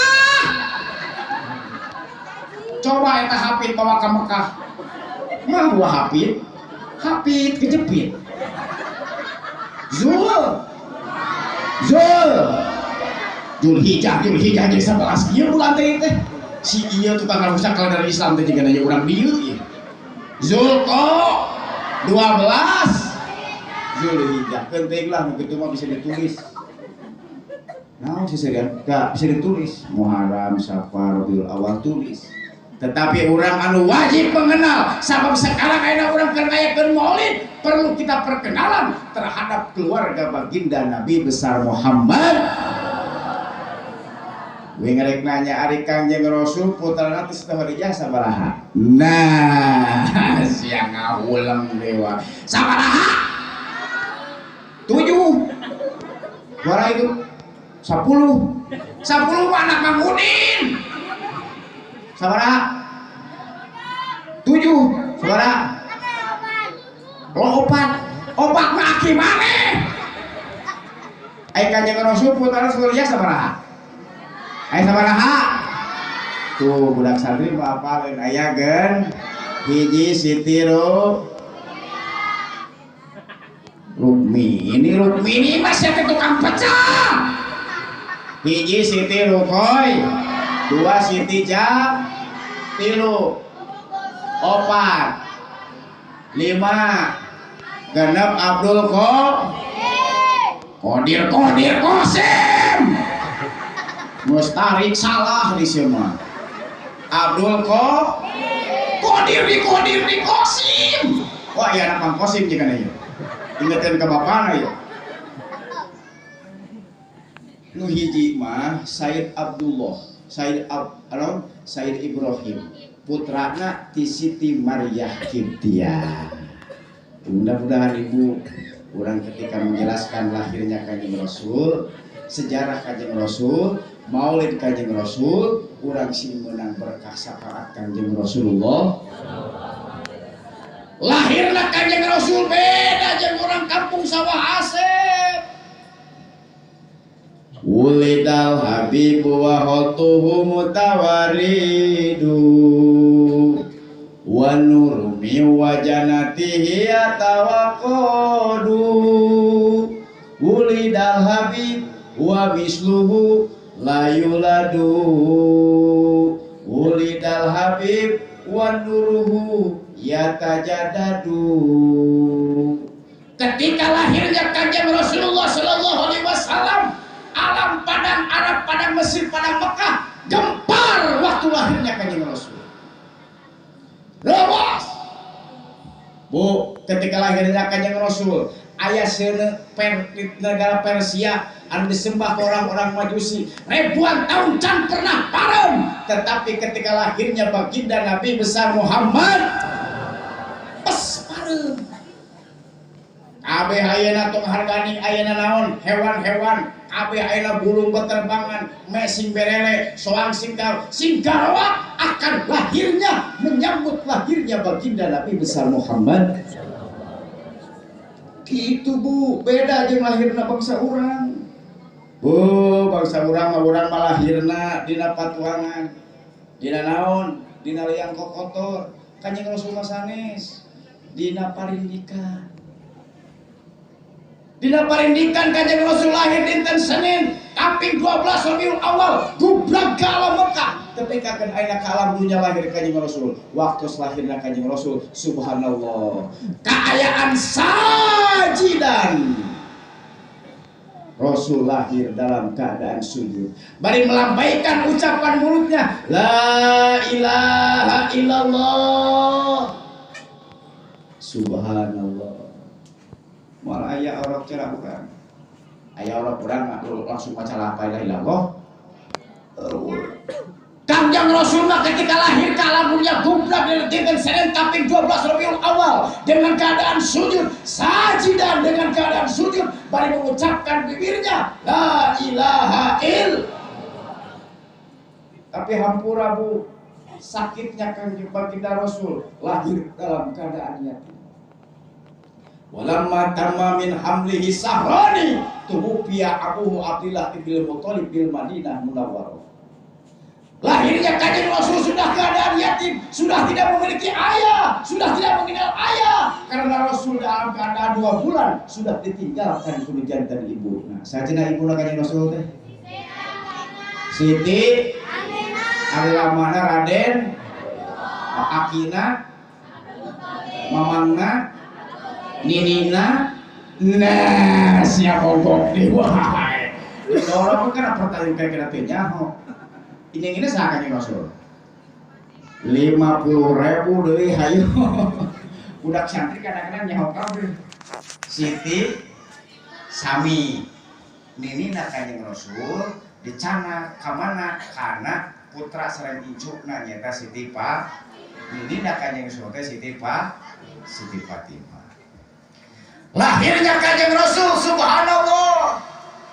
Coba eta hapit bawa ke Mekah. Mah gua hapit. Hapit kejepit. Zul. Zul. Julhijjah, Julhijjah jadi 11 ieu bulan teh teh. Si ieu tukang ngarusak kalender Islam teh jiga nanya urang dieu ieu. Zulqo 12 Zulhijjah. Penting lah nu kitu mah bisa ditulis. Naon sih serian? Gak bisa ditulis. Muharram, Safar, Rabiul Awal tulis. Tetapi orang anu wajib mengenal, sabab sekarang ayeuna urang keur ngayakeun maulid, perlu kita perkenalan terhadap keluarga baginda Nabi besar Muhammad. Gue ngerek nanya ari Kangjeng Rasul putrana teh Siti Khadijah sabaraha? Nah, sia ngahuleng dewa. Sabaraha? 7. Suara itu 10. 10 mah anak Mang Udin. Sabaraha? 7. Sabaraha? Lo 4. 4 mah aki maneh. Ai Kanjeng Rasul putrana Siti Khadijah sabaraha? Ai sabaraha? Tuh budak santri mah apaleun aya gen hiji Siti Rukmini. Rukmini mah sia tukang pecah. Hiji Siti Rukoy, dua Siti Ja, tilu, opat, lima, genep Abdul Kodir Kodir Kosim. Mustarik salah di semua. Abdul Kodir di Kodir di Kosim. Wah iya anak Mang Kosim jika nih. Ingetin ke bapana ya. Nu hiji mah Said Abdullah, Said Said Ibrahim, putrana ti Siti Maryah Kibtiyah. Mudah-mudahan ibu orang ketika menjelaskan lahirnya Kanjeng Rasul, sejarah Kanjeng Rasul, maulid Kanjeng Rasul, urang sing meunang berkah syafaat Kanjeng Rasulullah. Lahirna Kanjeng Rasul beda jeung urang kampung Sawah Asep. Wulidal habibu wa hatuhu mutawaridu wa nuru mi wajanatihi atawaqadu. Wulidal habib wa misluhu la yuladu. Wulidal habib wa nuruhu yatajadadu. Ketika lahirnya Kanjeng Rasulullah sallallahu alaihi wasallam, alam padang Arab, padang Mesir, padang Mekah gempar waktu lahirnya Kanjeng Rasul. Lewas. Bu, ketika lahirnya Kanjeng Rasul, ayah seuneu negara Persia anu disembah orang-orang Majusi ribuan tahun can pernah parem. Tetapi ketika lahirnya baginda Nabi besar Muhammad, pes parem. Kabeh ayeuna tong hargani ayeuna naon hewan-hewan, kabeh ayeuna burung beterbangan, mesing berele, soang singkar, singgaroa akan lahirnya menyambut lahirnya baginda Nabi besar Muhammad. Gitu bu, beda jeung lahirna bangsa urang. Bu, bangsa urang mah urang mah lahirna dina patuangan, dina naon, dina liang kokotor. Kanjeng Rasul mah sanes dina parindikan. Dina parindikan Kanjeng Rasul lahir dinten Senin kaping 12 Rabiul Awal, gubrak ka alam Mekah. Ketika kan ayeuna ka alam dunya lahir Kanjeng Rasul, waktu lahirna Kanjeng Rasul subhanallah, kaayaan sajidan. Rasul lahir dalam keadaan sujud, bari melambaikan ucapan mulutnya la ilaha illallah. Subhanallah. Malah ayah orang cerah bukan? Ayah orang kurang langsung baca la ilaha illallah. Kanjeng Rasul mah ketika lahir ke alam dunia gubrak dari dinten Senin kaping 12 Rabiul Awal dengan keadaan sujud, sajidan dengan keadaan sujud, bari mengucapkan bibirnya la ilaha illallah. Tapi hampura bu, sakitnya Kanjeng baginda Rasul lahir dalam keadaan yatim. Walamma tamma min hamlihi sahrani tuwfiya abuhu Abdillah ibn Muthalib bil Madinah Munawwarah. Lahirnya Kanjeng Rasul sudah keadaan yatim, sudah tidak memiliki ayah, sudah tidak mengenal ayah. Karena Rasul dalam keadaan 2 bulan sudah ditinggalkan kemudian dari ibu. Nah, sajena ibu Kanjeng Rasul teh? Siti Aminah, Raden Akina, Mamangna, Ninina. Nah, siapa mogok di wae. Orang kan pertanyaan kira-kira teh nyaho. Ini saha Kanjeng Rasul? 50.000 deui hayu. Budak santri kadang-kadang nyaho kabeh. Siti Sami Ninina Kanjeng Rasul dicana ka mana? Kana putra sareng incukna nyaeta Siti Pa. Ninina Kanjeng Rasul teh Siti Pa, Siti Fatimah. Lahirnya Kanjeng Rasul subhanallah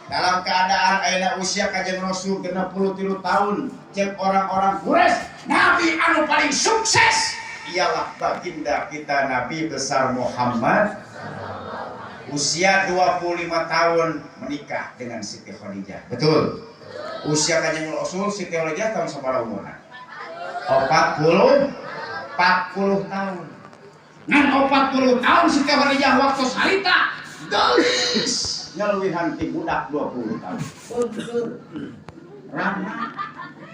dalam keadaan ayeuna usia Kanjeng Rasul 63 tahun, cek orang-orang Quraisy, nabi anu paling sukses ialah baginda kita Nabi besar Muhammad. Usia 25 tahun menikah dengan Siti Khadijah. Betul. Usia Kanjeng Rasul Siti Khadijah tahun sabaraha umurna? 40 tahun. Ngan 40 tahun Siti Khadijah waktu harita gelis nyaluwihan ti budak 20 tahun. Beungeur, rana,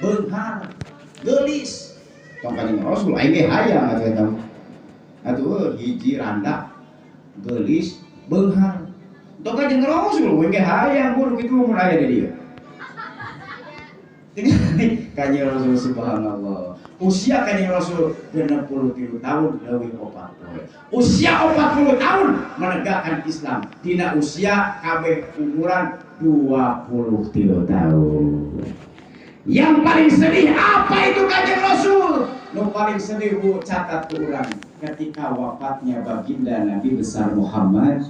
beunghar, geulis. Tong kanjeng Rasul aing ge hayang atuh eta. Atuh hiji randa, geulis, beunghar. Tong kanjeng Rasul aing ge hayang mun kitu mun aya di dieu. Kanjeng Rasul subhanallah. Usia kanjeng Rasul 63 tahun leuwih 40. Usia 40 tahun menegakkan Islam. Dina usia kabeh umuran 23 tahun. Yang paling sedih apa itu kanjeng Rasul? Nu paling sedih bu catat ke urang ketika wafatnya baginda Nabi besar Muhammad.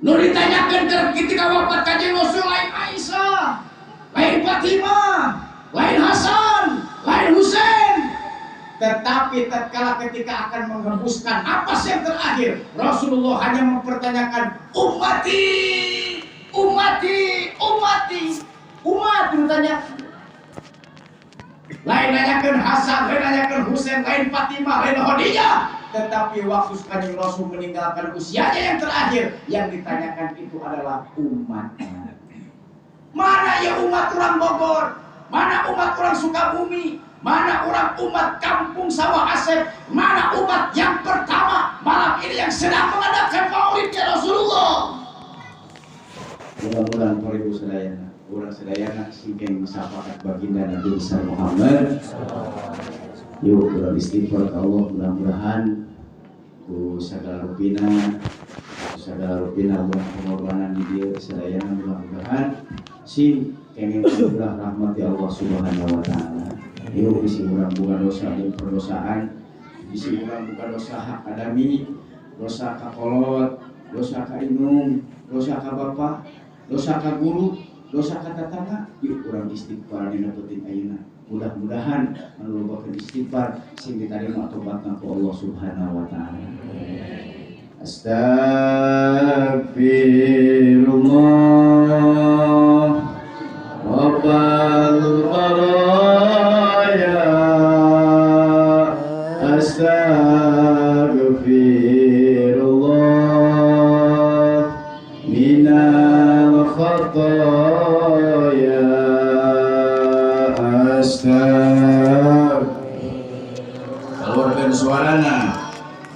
Nu ditanyakan ketika wafat kanjeng Rasul lain Aisyah, lain Fatimah, lain Hasan, lain Husain. Tetapi tatkala ketika akan menghembuskan napas yang terakhir, Rasulullah hanya mempertanyakan ummati, ummati, ummati, umat ditanya. Lain nanyakan Hasan, lain nanyakan Husain, lain Fatimah, lain Khadijah. Tetapi waktu kanjeng Rasul meninggalkan usianya yang terakhir, yang ditanyakan itu adalah umatnya. Mana ya umat orang Bogor? Mana umat orang Sukabumi? Mana orang umat Kampung Sawah Asep? Mana umat yang pertama malam ini yang sedang mengadakan maulidnya Rasulullah? Mudah-mudahan para ibu sadayana, urang sadayana singkeng musafakat baginda Nabi besar Muhammad. Yuk urang istighfar ka Allah, mudah-mudahan ku sagala rupina urang pengorbanan di dieu sadayana mudah-mudahan sing kenging anugerah rahmat ya Allah Subhanahu wa taala. Yuk bisi urang buka dosa jeung perdosaan, bisi urang buka dosa hak adami, dosa ka kolot, dosa ka indung, dosa ka bapa, dosa ka guru, dosa ka tetangga. Yuk urang istighfar dina peuting ayeuna. Mudah-mudahan anu lobakeun istighfar sing ditarima tobatna ku Allah Subhanahu wa taala. Astagfirullah Rabbal baraya, astagfirullah minal khataya, astagfirullah. Keluarkan suarana.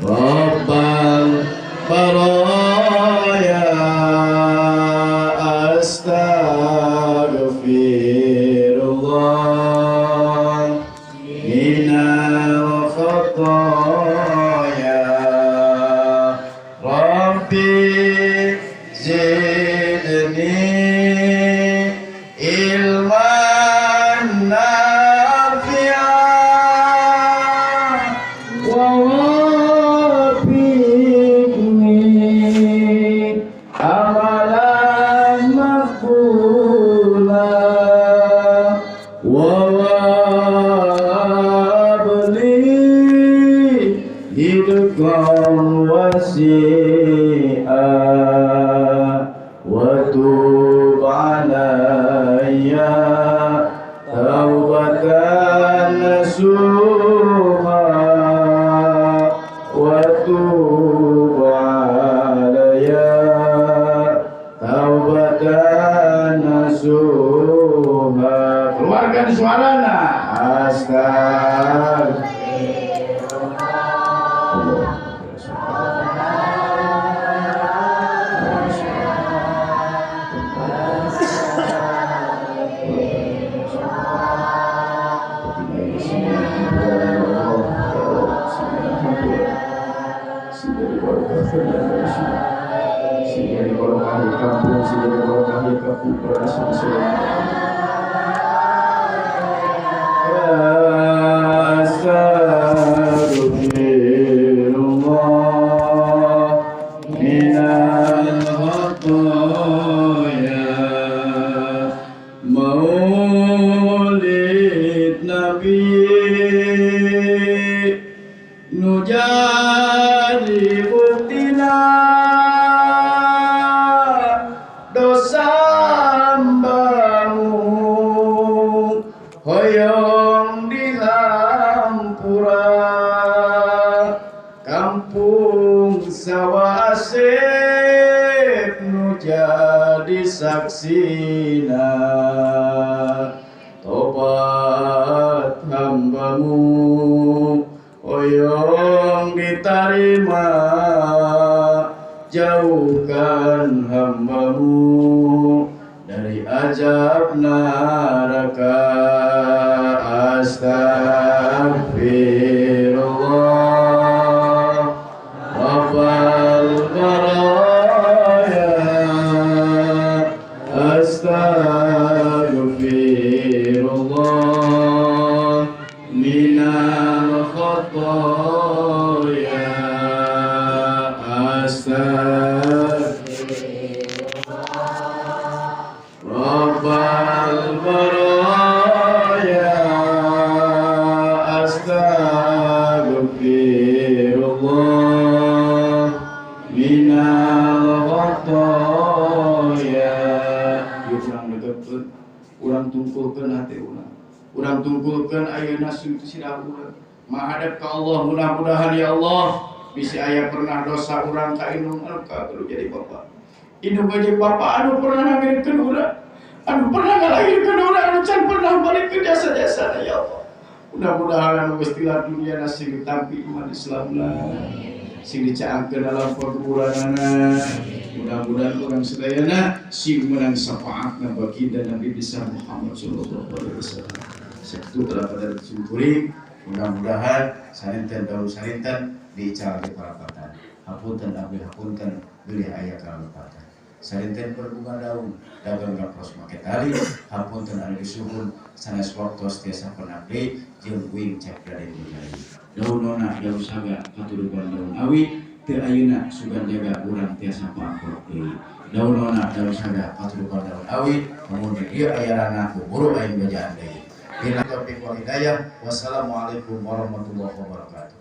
Rabbal baraya, astagfirullah minal khataya, Rabbi zidni ilman nafi'a wa wafiqni amalan maqbula wa wabli hidqan wasi'a wa tub alayya taubatan nasuha, wa tub alayya taubatan nasuha. Keluarkan suarana. Astagfirullah. Astagfirullah minal khataya, maulid Nabi nu jadi buktina dosa ambamu hoyong. jadi saksina. Tobat hambamu oyong diterima, jauhkan hambamu dari azab neraka. Astagfirullah Rabbal baraya, astagfirullah minal khotoya, astagfirullah Rabbal baraya, astagfirullah minal khotoya. Yuk urang deketkeun, urang tungkulkeun hati urang, urang tungkulkeun ayeuna sirah urang menghadap ka Allah. Mudah-mudahan ya Allah bisi aya pernah dosa urang ka indung anu ka jadi bapak, indung jadi bapak anu pernah ngamirekeun urang, anu pernah ngalahirkeun urang, anu can pernah balikeun jasa-jasana ya Allah. Mudah-mudahan anu geus tilar dunia sing ditampi iman Islamna, sing dicaangkeun dalam perkuburanana. Mudah-mudahan urang sadayana sing menang syafaatna baginda Nabi besar Muhammad sallallahu alaihi wasallam. Sakitu telah simkuring, mudah-mudahan sarinten daun sarinten diical di parapatan. Hapunten abdi hapunten bilih aya kalepatan. Sarinten berbunga daun dagang gapros make tali, hapunten anu disuhun sanes waktos tiasa penabdi jeung uing cek dari budaya. Daun nona daun saga katuruban daun awi teu ayeuna sugan jaga urang tiasa paangkor deui. Daun nona daun saga katuruban daun awi mun di dieu aya rana kuburu aing bejaan deui. Billahi taufiq wal hidayah. Wassalamualaikum warahmatullahi wabarakatuh.